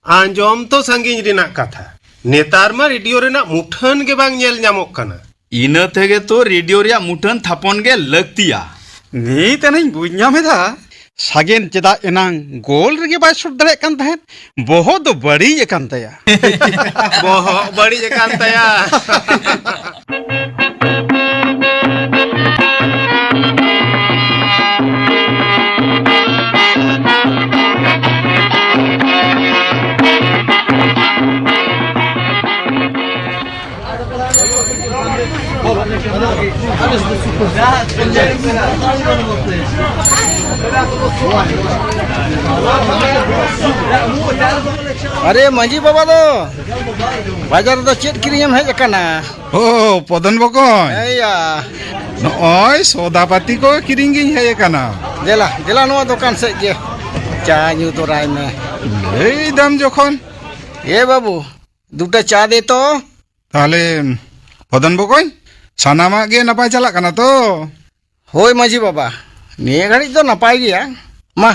ᱟᱸᱡᱚᱢ ᱛᱚ ᱥᱟᱺᱜᱤᱧ ᱨᱮᱱᱟᱜ ᱠᱟᱛᱷᱟ, ᱱᱮᱛᱟᱨ ᱢᱟ ᱨᱮᱰᱤᱭᱳ ᱨᱮᱱᱟᱜ ᱢᱩᱴᱷᱟᱹᱱ ᱜᱮ ᱵᱟᱝ ᱧᱮᱞ ᱧᱟᱢᱚᱜ ᱠᱟᱱᱟ᱾ ᱤᱱᱟᱹ ᱛᱮᱜᱮ ᱛᱚ ᱨᱮᱰᱤᱭᱳ ᱨᱮᱭᱟᱜ ᱢᱩᱴᱷᱟᱹᱱ ᱛᱷᱟᱯᱚᱱ ᱜᱮ ᱞᱟᱹᱠᱛᱤᱭᱟ᱾ ᱱᱤᱛ ᱟᱱᱤᱧ ᱵᱩᱡᱽ ᱧᱟᱢ ᱮᱫᱟ, ᱥᱟᱜᱮᱱ ᱪᱮᱫᱟᱜ ᱮᱱᱟᱝ ᱜᱳᱞ ᱨᱮᱜᱮ ᱵᱟᱭ ᱥᱩᱴ ᱫᱟᱲᱮᱭᱟᱜ ᱠᱟᱱ ᱛᱟᱦᱮᱸᱫ᱾ ᱵᱚᱦᱚᱜ ᱫᱚ ᱵᱟᱹᱲᱤᱡ ᱟᱠᱟᱱ ᱛᱟᱭᱟ᱾ ᱵᱚᱦᱚᱜ ᱵᱟᱹᱲᱤᱡ ᱟᱠᱟᱱ ᱛᱟᱭᱟ᱾ ᱟᱨᱮ ᱢᱟᱹᱡᱷᱤ ᱵᱟᱵᱟ ᱫᱚ ᱵᱟᱡᱟᱨ ᱨᱮᱫᱚ ᱪᱮᱫ ᱠᱤᱨᱤᱧ ᱮᱢ ᱦᱮᱡ ᱟᱠᱟᱱᱟ? ᱳ, ᱯᱚᱫᱚᱱ ᱵᱚᱠᱚᱧ᱾ ᱮᱭᱟ᱾ ᱱᱚᱜᱼᱚᱭ ᱥᱚᱫᱟ ᱯᱟᱹᱛᱤ ᱠᱚ ᱠᱤᱨᱤᱧ ᱜᱤᱧ ᱦᱮᱡ ᱟᱠᱟᱱᱟ᱾ ᱫᱮᱞᱟ, ᱫᱮᱞᱟ ᱱᱚᱣᱟ ᱫᱚᱠᱟᱱ ᱥᱮᱫ ᱜᱮ ᱪᱟ ᱧᱩ ᱛᱚᱨᱟᱭ ᱢᱮ᱾ ᱞᱟᱹᱭ ᱫᱟᱢ ᱡᱚᱠᱷᱚᱱ᱾ ᱮ ᱵᱟᱹᱵᱩ, ᱫᱩᱴᱟ ᱪᱟ ᱫᱮ ᱛᱚ᱾ ᱛᱟᱦᱞᱮ ᱯᱚᱫᱚᱱ ᱵᱚᱠᱚᱧ, ᱥᱟᱱᱟᱢᱟᱜ ᱜᱮ ᱱᱟᱯᱟᱭ ᱪᱟᱞᱟᱜ ᱠᱟᱱᱟ ᱛᱚ? ᱦᱳᱭ ᱢᱟᱹᱡᱷᱤ ᱵᱟᱵᱟ, ᱱᱤᱭᱟᱹ ᱜᱷᱟᱹᱲᱤᱡ ᱫᱚ ᱱᱟᱯᱟᱭ ᱜᱮᱭᱟ᱾ ᱢᱟ,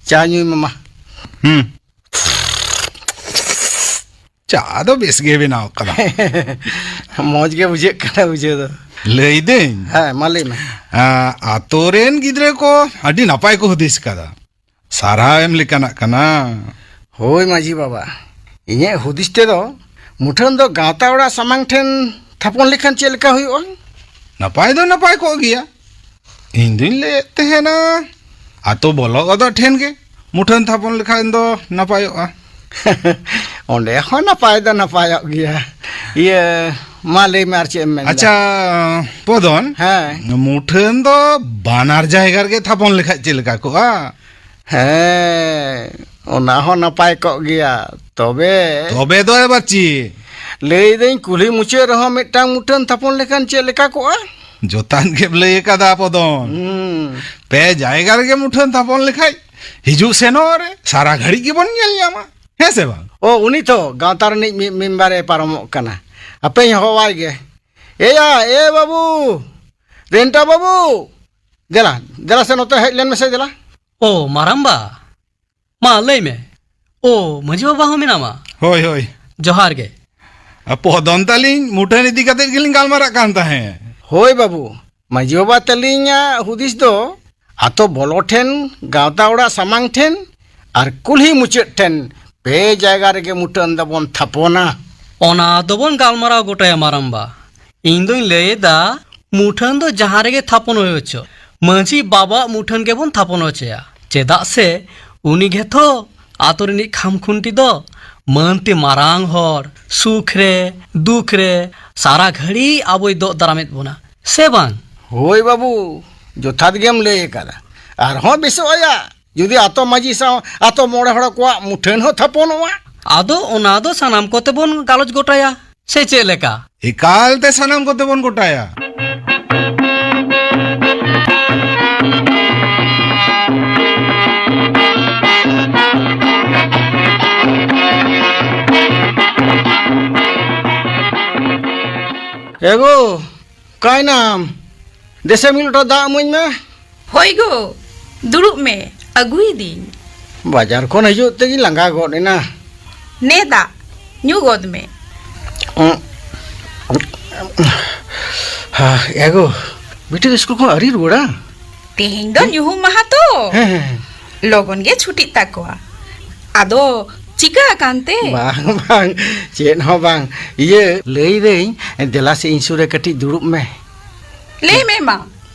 ᱪᱟ ᱧᱩᱭ ᱢᱮ ᱢᱟ᱾ ᱦᱩᱸ᱾ ᱪᱟ ᱫᱚ ᱵᱮᱥ ᱜᱮ ᱵᱮᱱᱟᱣ ᱠᱟᱫᱟ᱾ ᱢᱚᱡᱽ ᱜᱮ ᱵᱩᱡᱷᱟᱹᱜ ᱠᱟᱱᱟ ᱵᱩᱡᱷᱟᱹᱣ ᱫᱚ᱾ ᱞᱟᱹᱭᱫᱟᱹᱧ, ᱦᱮᱸ, ᱢᱟ ᱞᱟᱹᱭ ᱢᱮ᱾ ᱟ, ᱟᱛᱳ ᱨᱮᱱ ᱜᱤᱫᱽᱨᱟᱹ ᱠᱚ ᱟᱹᱰᱤ ᱱᱟᱯᱟᱭ ᱠᱚ ᱦᱩᱫᱤᱥ ᱠᱟᱫᱟ᱾ ᱥᱟᱨᱦᱟᱣ ᱮᱢ ᱞᱮᱠᱟᱱᱟᱜ ᱠᱟᱱᱟ᱾ ᱦᱳᱭ ᱢᱟᱹᱡᱷᱤ ᱵᱟᱵᱟ, ᱤᱧᱟᱹᱜ ᱦᱩᱫᱤᱥ ᱛᱮᱫᱚ ᱢᱩᱴᱷᱟᱹᱱ ᱫᱚ ᱜᱟᱶᱛᱟ ᱚᱲᱟᱜ ᱥᱟᱢᱟᱝ ᱴᱷᱮᱱ ᱛᱷᱟᱯᱚᱱ ᱞᱮᱠᱷᱟᱱ ᱪᱮᱫ ᱞᱮᱠᱟ ᱦᱩᱭᱩᱜᱼᱟ? ᱱᱟᱯᱟᱭ ᱫᱚ ᱱᱟᱯᱟᱭ ᱠᱚᱜ ᱜᱮᱭᱟ᱾ ᱤᱧ ᱫᱩᱧ ᱞᱟᱹᱭᱮᱫ ᱛᱟᱦᱮᱱᱟ, ᱟᱛᱳ ᱵᱚᱞᱚ ᱜᱚᱫᱚᱜ ᱴᱷᱮᱱ ᱜᱮ ᱢᱩᱴᱷᱟᱹᱱ ᱛᱷᱟᱯᱚᱱ ᱞᱮᱠᱷᱟᱱ ᱫᱚ ᱱᱟᱯᱟᱭᱚᱜᱼᱟ᱾ ᱚᱸᱰᱮ ᱦᱚᱸ ᱱᱟᱯᱟᱭ ᱫᱚ ᱱᱟᱯᱟᱭᱚᱜ ᱜᱮᱭᱟ᱾ ᱤᱭᱟᱹ, ᱢᱟ ᱞᱟᱹᱭ ᱢᱮ, ᱟᱨ ᱪᱮᱫ ᱮᱢ ᱢᱮᱱᱫᱟ? ᱟᱪᱪᱷᱟ, ᱯᱚᱫᱚᱱ, ᱦᱮᱸ᱾ ᱢᱩᱴᱷᱟᱹᱱ ᱫᱚ ᱵᱟᱱᱟᱨ ᱡᱟᱭᱜᱟ ᱨᱮᱜᱮ ᱛᱷᱟᱯᱚᱱ ᱞᱮᱠᱷᱟᱡ ᱪᱮᱫ ᱞᱮᱠᱟ ᱠᱚᱜᱼᱟ? ᱦᱮᱸ, ᱚᱱᱟ ᱦᱚᱸ ᱱᱟᱯᱟᱭ ᱠᱚᱜ ᱜᱮᱭᱟ᱾ ᱛᱚᱵᱮ ᱛᱚᱵᱮ ᱫᱚ ᱟᱵᱟᱨ ᱪᱮᱫ? ᱞᱟᱹᱭᱫᱟᱹᱧ, ᱠᱩᱞᱦᱤ ᱢᱩᱪᱟᱹᱫ ᱨᱮᱦᱚᱸ ᱢᱤᱫᱴᱟᱝ ᱢᱩᱴᱷᱟᱹᱱ ᱛᱷᱟᱯᱚᱱ ᱞᱮᱠᱷᱟᱱ ᱪᱮᱫ ᱞᱮᱠᱟ ᱠᱚᱜᱼᱟ? ᱡᱚᱛᱷᱟᱛ ᱜᱮᱢ ᱞᱟᱹᱭ ᱟᱠᱟᱫᱟ, ᱯᱚᱫᱚᱱ᱾ ᱦᱩᱸ᱾ ᱯᱮ ᱡᱟᱭᱜᱟ ᱨᱮᱜᱮ ᱢᱩᱴᱷᱟᱹᱱ ᱛᱷᱟᱯᱚᱱ ᱞᱮᱠᱷᱟᱡ ᱦᱤᱡᱩᱜ ᱥᱮᱱᱚᱜ ᱨᱮ ᱥᱟᱨᱟ ᱜᱷᱟᱹᱲᱤᱡ ᱜᱮᱵᱚᱱ ᱧᱮᱞ ᱧᱟᱢᱟ, ᱦᱮᱸ ᱥᱮ ᱵᱟᱝ? ᱚ, ᱩᱱᱤ ᱛᱚ ᱜᱟᱶᱛᱟ ᱨᱤᱱᱤᱡ ᱢᱤᱫ ᱢᱮᱢᱵᱟᱨᱮ ᱯᱟᱨᱚᱢᱚᱜ ᱠᱟᱱᱟ᱾ ᱦᱟᱯᱮᱧ ᱦᱚᱦᱚᱣᱟᱭ ᱜᱮ᱾ ᱮᱭᱟ, ᱮ ᱵᱟᱹᱵᱩ, ᱨᱮᱱᱴᱟ ᱵᱟᱹᱵᱩ, ᱫᱮᱞᱟ, ᱫᱮᱞᱟ ᱥᱮ ᱱᱚᱛᱮ ᱦᱮᱡ ᱞᱮᱱ ᱢᱮᱥᱮ ᱫᱮᱞᱟ᱾ ᱳ, ᱢᱟᱨᱟᱢᱵᱟ, ᱢᱟ ᱞᱟᱹᱭ ᱢᱮ᱾ ᱳ, ᱢᱟᱹᱡᱷᱤ ᱵᱟᱵᱟ ᱦᱚᱸ ᱢᱮᱱᱟᱢᱟ? ᱦᱳᱭ, ᱦᱳᱭ᱾ ᱡᱚᱦᱟᱨ ᱜᱮ᱾ ᱟ, ᱯᱚᱫᱚᱱ ᱛᱟᱹᱞᱤᱧ ᱢᱩᱴᱷᱟᱹᱱ ᱤᱫᱤ ᱠᱟᱛᱮᱫ ᱜᱮᱞᱤᱧ ᱜᱟᱞᱢᱟᱨᱟᱜ ᱠᱟᱱ ᱛᱟᱦᱮᱸᱫ᱾ ᱦᱳᱭ ᱵᱟᱹᱵᱩ, ᱢᱟᱹᱡᱷᱤ ᱵᱟᱵᱟ ᱛᱟᱹᱞᱤᱧᱟᱜ ᱦᱩᱫᱤᱥ ᱫᱚ ᱟᱛᱳ ᱵᱚᱞᱚ ᱴᱷᱮᱱ, ᱜᱟᱶᱛᱟ ᱚᱲᱟᱜ ᱥᱟᱢᱟᱝ ᱴᱷᱮᱱ ᱟᱨ ᱠᱩᱞᱦᱤ ᱢᱩᱪᱟᱹᱫ ᱴᱷᱮᱱ ᱯᱮ ᱡᱟᱭᱜᱟ ᱨᱮᱜᱮ ᱢᱩᱴᱷᱟᱹᱱ ᱫᱚᱵᱚᱱ ᱛᱷᱟᱯᱚᱱᱟ᱾ ᱚᱱᱟ ᱫᱚᱵᱚᱱ ᱜᱟᱞᱢᱟᱨᱟᱣ ᱜᱚᱴᱟᱭᱟ, ᱢᱟᱨᱟᱢᱵᱟ᱾ ᱤᱧ ᱫᱚᱧ ᱞᱟᱹᱭ ᱮᱫᱟ, ᱢᱩᱴᱷᱟᱹᱱ ᱫᱚ ᱡᱟᱦᱟᱸ ᱨᱮᱜᱮ ᱛᱷᱟᱯᱚᱱ ᱦᱩᱭ ᱦᱚᱪᱚ, ᱢᱟᱹᱡᱷᱤ ᱵᱟᱵᱟᱣᱟᱜ ᱢᱩᱴᱷᱟᱹᱱ ᱜᱮᱵᱚᱱ ᱛᱷᱟᱯᱚᱱ ᱦᱚᱪᱚᱭᱟ᱾ ᱪᱮᱫᱟᱜ ᱥᱮ ᱩᱱᱤ ᱜᱮᱛᱷᱚ ᱟᱛᱳ ᱨᱤᱱᱤᱡ ᱠᱷᱟᱢᱠᱷᱩᱱᱴᱤ ᱫᱚ᱾ ᱢᱟᱹᱱᱛᱮ ᱢᱟᱨᱟᱝ ᱦᱚᱲ, ᱥᱩᱠ ᱨᱮ, ᱫᱩᱠ ᱨᱮ, ᱥᱟᱨᱟ ᱜᱷᱟᱹᱲᱤ ᱟᱵᱚᱭ ᱫᱚᱜ ᱫᱟᱨᱟᱢᱮᱫ ᱵᱚᱱᱟ, ᱥᱮ ᱵᱟᱝ? ᱦᱳᱭ ᱵᱟᱹᱵᱩ, ᱡᱚᱛᱷᱟᱛ ᱜᱮᱢ ᱞᱟᱹᱭ ᱟᱠᱟᱫᱟ᱾ ᱟᱨᱦᱚᱸ ᱵᱮᱥᱚᱜ ᱟᱭᱟ ᱡᱩᱫᱤ ᱟᱛᱳ ᱢᱟᱹᱡᱷᱤ ᱥᱟᱶ ᱟᱛᱳ ᱢᱚᱬᱮ ᱦᱚᱲ ᱠᱚᱣᱟᱜ ᱢᱩᱴᱷᱟᱹᱱ ᱦᱚᱸ ᱛᱷᱟᱯᱚᱱᱚᱜᱼᱟ᱾ ᱟᱫᱚ ᱚᱱᱟ ᱫᱚ ᱥᱟᱱᱟᱢ ᱠᱚᱛᱮ ᱵᱚᱱ ᱜᱟᱞᱚᱪ ᱜᱚᱴᱟᱭᱟ, ᱥᱮ ᱪᱮᱫ ᱞᱮᱠᱟ? ᱮᱠᱟᱞ ᱛᱮ ᱥᱟᱱᱟᱢ ᱠᱚᱛᱮ ᱵᱚᱱ ᱜᱚᱴᱟᱭᱟ᱾ ᱮᱜᱳ, ᱚᱠᱟᱭᱱᱟᱢ? ᱫᱮᱥᱮ ᱢᱤᱫ ᱞᱚᱴᱟ ᱫᱟᱜ ᱤᱢᱟᱹᱧ ᱢᱮ᱾ ᱦᱳᱭ ᱜᱳ, ᱫᱩᱲᱩᱵ ᱢᱮ, ᱟᱹᱜᱩᱭᱮᱫᱤᱧ᱾ ᱵᱟᱡᱟᱨ ᱠᱷᱚᱱ ᱦᱤᱡᱩᱜ ᱛᱮᱜᱤᱧ ᱞᱟᱸᱜᱟ ᱜᱚᱫ ᱮᱱᱟ᱾ ᱱᱮ ᱫᱟᱜ, ᱧᱩ ᱜᱚᱫ ᱢᱮ᱾ ᱩᱸ, ᱦᱟ, ᱮᱜᱳ, ᱵᱤᱴᱤ ᱫᱚ ᱥᱠᱩᱞ ᱠᱷᱚᱱ ᱟᱹᱣᱨᱤ ᱨᱩᱣᱟᱹᱲᱟ? ᱛᱮᱦᱮᱧ ᱫᱚ ᱦᱮᱸ? ᱧᱩᱦᱩᱢ ᱢᱟᱦᱟ ᱛᱚ᱾ ᱦᱮᱸ, ᱦᱮᱸ, ᱦᱮᱸ᱾ ᱞᱚᱜᱚᱱ ᱜᱮ ᱪᱷᱩᱴᱤᱜ ᱛᱟᱠᱚᱣᱟ᱾ ᱟᱫᱚ ᱪᱤᱠᱟᱹ ᱟᱠᱟᱱ ᱛᱮ? ᱵᱟᱝ, ᱵᱟᱝ, ᱪᱮᱫ ᱦᱚᱸ ᱵᱟᱝ᱾ ᱤᱭᱟᱹ, ᱞᱟᱹᱭᱫᱟᱹᱧ, ᱫᱮᱞᱟ ᱥᱮ ᱤᱧ ᱥᱩᱨ ᱨᱮ ᱠᱟᱹᱴᱤᱡ ᱫᱩᱲᱩᱵ ᱢᱮ᱾ ᱞᱟᱹᱭ ᱢᱮ ᱢᱟ,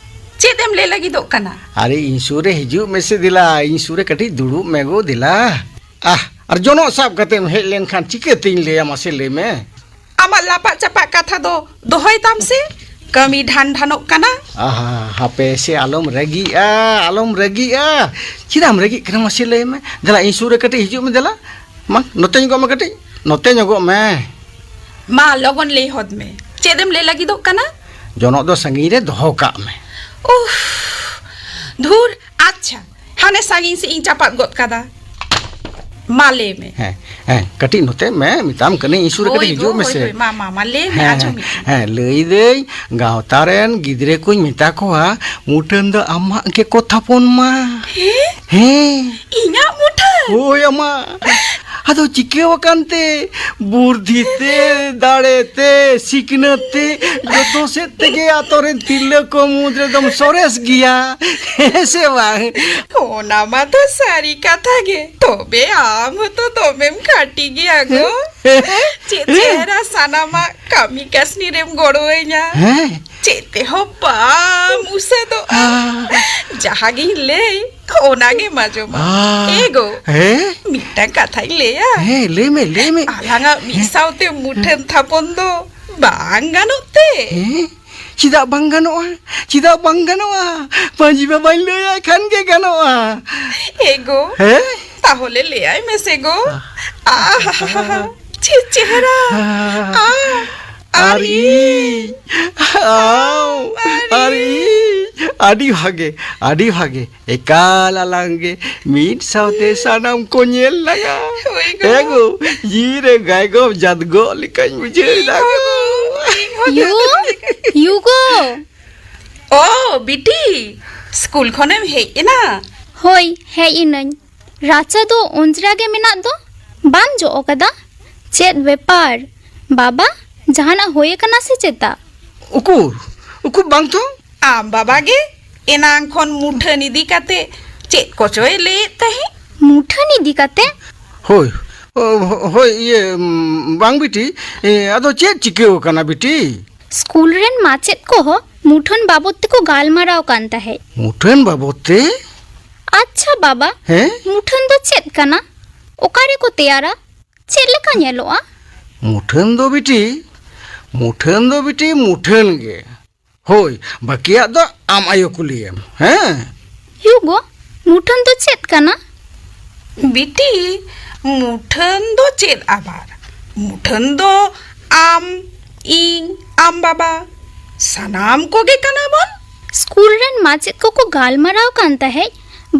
ᱪᱮᱫ ᱮᱢ ᱞᱟᱹᱭ ᱞᱟᱹᱜᱤᱫᱚᱜ ᱠᱟᱱᱟ? ᱟᱨᱮ, ᱤᱧ ᱥᱩᱨ ᱨᱮ ᱦᱤᱡᱩᱜ ᱢᱮᱥᱮ ᱫᱮᱞᱟ, ᱤᱧ ᱥᱩᱨ ᱨᱮ ᱠᱟᱹᱴᱤᱡ ᱫᱩᱲᱩᱵ ᱢᱮ ᱜᱳ ᱫᱮᱞᱟ᱾ ᱟᱦ, ᱟᱨ ᱡᱚᱱᱚᱜ ᱥᱟᱵ ᱠᱟᱛᱮᱢ ᱦᱮᱡ ᱞᱮᱱᱠᱷᱟᱱ ᱪᱤᱠᱟᱹᱛᱤᱧ ᱞᱟᱹᱭᱟ, ᱢᱟᱥᱮ ᱞᱟᱹᱭ ᱢᱮ? ᱟᱢᱟᱜ ᱞᱟᱯᱟᱜ ᱪᱟᱯᱟᱜ ᱠᱟᱛᱷᱟ ᱫᱚ ᱫᱚᱦᱚᱭ ᱛᱟᱢ ᱥᱮ, ᱠᱟᱹᱢᱤ ᱰᱷᱟᱱ ᱰᱷᱟᱱᱚᱜ ᱠᱟᱱᱟ᱾ ᱟᱦᱟ, ᱦᱟᱯᱮ ᱥᱮ, ᱟᱞᱚᱢ ᱨᱟᱹᱜᱤᱜᱼᱟ, ᱟᱞᱚᱢ ᱨᱟᱹᱜᱤᱜᱼᱟ᱾ ᱪᱮᱫᱟᱜ ᱮᱢ ᱨᱟᱹᱜᱤᱜ ᱠᱟᱱᱟ, ᱢᱟᱥᱮ ᱞᱟᱹᱭ ᱢᱮ? ᱫᱮᱞᱟ, ᱤᱧ ᱥᱩᱨ ᱨᱮ ᱠᱟᱹᱴᱤᱡ ᱦᱤᱡᱩᱜ ᱢᱮ, ᱫᱮᱞᱟ᱾ ᱢᱟ, ᱱᱚᱛᱮ ᱧᱚᱜᱚᱜ ᱢᱮ ᱠᱟᱹᱴᱤᱡ, ᱱᱚᱛᱮ ᱧᱚᱜᱚᱜ ᱢᱮ᱾ ᱢᱟ, ᱞᱚᱜᱚᱱ ᱞᱟᱹᱭ ᱦᱚᱫ ᱢᱮ, ᱪᱮᱫ ᱮᱢ ᱞᱟᱹᱭ ᱞᱟᱹᱜᱤᱫᱚᱜ ᱠᱟᱱᱟ? ᱡᱚᱱᱚᱜ ᱫᱚ ᱥᱟᱺᱜᱤᱧ ᱨᱮ ᱫᱚᱦᱚ ᱠᱟᱜ ᱢᱮ᱾ ᱩᱯᱷ, ᱫᱷᱩᱨ, ᱟᱪᱪᱷᱟ, ᱦᱟᱱᱮ ᱥᱟᱺᱜᱤᱧ ᱥᱮᱫ ᱤᱧ ᱪᱟᱯᱟᱫ ᱜᱚᱫ ᱠᱟᱫᱟ᱾ ᱢᱟ, ᱞᱟᱹᱭ ᱢᱮ᱾ ᱦᱮᱸ, ᱦᱮᱸ, ᱠᱟᱹᱴᱤᱡ ᱱᱚᱛᱮ ᱢᱮ, ᱢᱮᱛᱟᱢ ᱠᱟᱹᱱᱟᱹᱧ, ᱤᱧ ᱥᱩᱨ ᱨᱮ ᱦᱳᱭ ᱠᱟᱹᱴᱤᱡ ᱦᱤᱡᱩᱜ ᱜᱚ, ᱢᱮᱥᱮ᱾ ᱦᱳᱭ, ᱦᱳᱭ, ᱢᱟ, ᱢᱟ, ᱢᱟ, ᱞᱟᱹᱭ ᱢᱮ, ᱦᱮᱸ, ᱟᱸᱡᱚᱢᱮᱫ ᱟᱹᱧ᱾ ᱦᱮᱸ, ᱞᱟᱹᱭ ᱫᱟᱹᱧ, ᱜᱟᱶᱛᱟ ᱨᱮᱱ ᱜᱤᱫᱽᱨᱟᱹ ᱠᱚᱧ ᱢᱮᱛᱟ ᱠᱚᱣᱟ, ᱢᱩᱴᱷᱟᱹᱱ ᱫᱚ ᱟᱢᱟᱜ ᱜᱮᱠᱚ ᱛᱷᱟᱯᱚᱱ ᱢᱟ᱾ ᱦᱮᱸ? ᱦᱮᱸ᱾ ᱤᱧᱟᱜ ᱢᱩᱴᱷᱟᱹᱱ? ᱦᱳᱭ, ᱟᱢᱟᱜ᱾ ᱟᱫᱚ ᱪᱤᱠᱟᱹᱣ ᱟᱠᱟᱱ ᱛᱮ? ᱵᱩᱨᱫᱷᱤ ᱛᱮ, ᱫᱟᱲᱮ ᱛᱮ, ᱥᱤᱠᱷᱱᱟᱹᱛ ᱛᱮ, ᱡᱚᱛᱚ ᱥᱮᱫ ᱛᱮᱜᱮ ᱟᱛᱳ ᱨᱮᱱ ᱛᱤᱨᱞᱟᱹ ᱠᱚ ᱢᱩᱫᱽ ᱨᱮᱫᱚᱢ ᱥᱚᱨᱮᱥ ᱜᱮᱭᱟ᱾ ᱦᱮᱸ ᱥᱮ ᱵᱟᱝ? ᱚᱱᱟ ᱢᱟ ᱛᱚ ᱥᱟᱹᱨᱤ ᱠᱟᱛᱷᱟ ᱜᱮ᱾ ᱛᱚᱵᱮ ᱟᱢ ᱦᱚᱸᱛᱚ ᱫᱚᱢᱮᱢ ᱠᱷᱟᱹᱴᱤ ᱜᱮᱭᱟ ᱜᱚ᱾ ᱦᱮᱸ? ᱪᱮᱫ ᱦᱮᱸ? ᱪᱮᱦᱨᱟ ᱥᱟᱱᱟᱢᱟᱜ ᱠᱟᱹᱢᱤ ᱠᱟᱹᱥᱱᱤ ᱨᱮᱢ ᱜᱚᱲᱚᱣᱟᱹᱧᱟ᱾ ᱦᱮᱸ᱾ ᱪᱮᱫ ᱛᱮᱦᱚᱸ ᱵᱟᱢ ᱩᱥᱟᱹᱫᱚᱜᱼᱟ᱾ ᱟᱦ᱾ ᱡᱟᱦᱟᱸ ᱜᱤᱧ ᱞᱟᱹᱭ, ᱚᱱᱟ ᱜᱮᱢ ᱟᱸᱡᱚᱢᱟ᱾ ᱟᱦ᱾ ᱮ ᱜᱚ, ᱦᱮᱸ? ᱢᱤᱫᱴᱟᱝ ᱠᱟᱛᱷᱟᱧ ᱞᱟᱹᱭᱟ᱾ ᱦᱮᱸ, ᱞᱟᱹᱭ ᱢᱮ, ᱞᱟᱹᱭ ᱢᱮ᱾ ᱟᱞᱟᱝᱟᱜ ᱢᱤᱫ ᱦᱮᱸ᱾ ᱥᱟᱶᱛᱮ ᱢᱩᱴᱷᱟᱹᱱ ᱛᱷᱟᱯᱚᱱ ᱫᱚ ᱵᱟᱝ ᱜᱟᱱᱚᱜ ᱛᱮ? ᱦᱮᱸ? ᱪᱮᱫᱟᱜ ᱵᱟᱝ ᱜᱟᱱᱚᱜᱼᱟ? ᱪᱮᱫᱟᱜ ᱵᱟᱝ ᱜᱟᱱᱚᱜᱼᱟ? ᱯᱟᱹᱧᱡᱤ ᱵᱟᱵᱟᱧ ᱞᱟᱹᱭᱟᱭ ᱠᱷᱟᱱ ᱜᱮ ᱜᱟᱱᱚᱜᱼᱟ᱾ ᱮ ᱜᱚ, ᱦᱮᱸ? ᱛᱟᱦᱚᱞᱮ ᱞᱟᱹᱭᱟᱭ ᱢᱮᱥᱮ ᱜᱚ᱾ ᱟᱦ᱾ ᱟᱦ, ᱪᱮᱫ ᱪᱮᱦᱨᱟ᱾ ᱟᱦ᱾ ᱟᱢ ᱟᱨ ᱟᱨ ᱤᱧ᱾ ᱤᱧ᱾ ᱟᱢ ᱟᱢ ᱟᱨ ᱟᱨ ᱤᱧ᱾ ᱤᱧ᱾ ᱟᱹᱰᱤ ᱵᱷᱟᱜᱮ, ᱟᱹᱰᱤ ᱵᱷᱟᱜᱮ᱾ ᱮᱠᱟᱞ ᱟᱞᱟᱝ ᱜᱮ ᱢᱤᱫ ᱥᱟᱶᱛᱮ ᱥᱟᱱᱟᱢ ᱠᱚ ᱧᱮᱞ ᱞᱟᱝᱟ᱾ ᱦᱳᱭ ᱜᱚ᱾ ᱮ ᱜᱚ, ᱡᱤᱣᱤ ᱨᱮ ᱜᱟᱭᱜᱚ ᱡᱟᱫᱜᱚ ᱞᱮᱠᱟᱧ ᱵᱩᱡᱷᱟᱹᱣ ᱮᱫᱟ ᱜᱚ᱾ ᱤᱧ ᱦᱚᱸ ᱭᱩ, ᱡᱟᱫᱜᱚ ᱞᱮᱠᱟ᱾ ᱭᱩ ᱜᱚ᱾ ᱚ, ᱵᱤᱴᱤ, ᱥᱠᱩᱞ ᱠᱷᱚᱱᱮᱢ ᱦᱮᱡ ᱮᱱᱟ? ᱦᱳᱭ, ᱦᱮᱡ ᱮᱱᱟᱹᱧ᱾ ᱨᱟᱪᱟ ᱫᱚ ᱚᱸᱡᱽᱨᱟ ᱜᱮ ᱢᱮᱱᱟᱜ ᱫᱚ, ᱵᱟᱢ ᱡᱚᱜ ᱟᱠᱟᱫᱟ? ᱪᱮᱫ ᱵᱮᱯᱟᱨ? ᱵᱟᱵᱟ, ᱡᱟᱦᱟᱱᱟᱜ ᱦᱩᱭ ᱟᱠᱟᱱᱟ ᱥᱮ ᱪᱮᱛᱟ? ᱩᱠᱩᱨ? ᱩᱠᱩᱨ ᱵᱟᱝ ᱛᱚ? ᱟᱢ ᱵᱟᱵᱟ ᱜᱮ ᱮᱱᱟᱝ ᱠᱷᱚᱱ ᱢᱩᱴᱷᱟᱹᱱ ᱤᱫᱤ ᱠᱟᱛᱮ ᱪᱮᱫ ᱠᱚᱪᱚᱭ ᱞᱟᱹᱭᱮᱫ ᱛᱟᱦᱮᱸᱫ᱾ ᱢᱩᱴᱷᱟᱹᱱ ᱤᱫᱤ ᱠᱟᱛᱮ? ᱦᱳᱭ, ᱚ, ᱦᱳᱭ, ᱤᱭᱟᱹ, ᱩᱢ, ᱵᱟᱝ ᱵᱤᱴᱤ, ᱮ, ᱟᱫᱚ ᱪᱮᱫ ᱪᱤᱠᱟᱹᱣ ᱟᱠᱟᱱᱟ ᱵᱤᱴᱤ? ᱥᱠᱩᱞ ᱨᱮᱱ ᱢᱟᱪᱮᱫ ᱠᱚᱦᱚᱸ ᱢᱩᱴᱷᱟᱹᱱ ᱵᱟᱵᱚᱫ ᱛᱮᱠᱚ ᱜᱟᱞᱢᱟᱨᱟᱣ ᱠᱟᱱ ᱛᱟᱦᱮᱸᱫ᱾ ᱢᱩᱴᱷᱟᱹᱱ ᱵᱟᱵᱚᱫ ᱛᱮ? ᱟᱪᱪᱷᱟ ᱵᱟᱵᱟ, ᱦᱮᱸ? ᱢᱩᱴᱷᱟᱹᱱ ᱫᱚ ᱪᱮᱫ ᱠᱟᱱᱟ? ᱚᱠᱟ ᱨᱮᱠᱚ ᱛᱮᱭᱟᱨᱟ? ᱪᱮᱫ ᱞᱮᱠᱟ ᱧᱮᱞᱚᱜᱼᱟ? ᱢᱩᱴᱷᱟᱹᱱ ᱫᱚ ᱵᱤᱴᱤ, ᱢᱩᱴᱷᱟᱹᱱ ᱫᱚ ᱵᱤᱴᱤ ᱢᱩᱴᱷᱟᱹᱱ ᱜᱮ᱾ ᱦᱳᱭ, ᱵᱟᱹᱠᱤᱭᱟᱜ ᱫᱚ ᱟᱢ ᱟᱭᱳ ᱠᱩᱞᱤᱭᱮᱢ, ᱦᱮᱸ? ᱭᱩ ᱜᱚ, ᱢᱩᱴᱷᱟᱹᱱ ᱫᱚ ᱪᱮᱫ ᱠᱟᱱᱟ? ᱵᱤᱴᱤ, ᱢᱩᱴᱷᱟᱹᱱ ᱫᱚ ᱪᱮᱫ ᱟᱵᱟᱨ? ᱢᱩᱴᱷᱟᱹᱱ ᱫᱚ ᱟᱢ, ᱤᱧ, ᱟᱢ ᱵᱟᱵᱟ, ᱥᱟᱱᱟᱢ ᱠᱚᱜᱮ ᱠᱟᱱᱟ ᱵᱚᱱ᱾ ᱥᱠᱩᱞ ᱨᱮᱱ ᱢᱟᱪᱮᱫ ᱠᱚᱠᱚ ᱜᱟᱞᱢᱟᱨᱟᱣ ᱠᱟᱱ ᱛᱟᱦᱮᱸᱫ,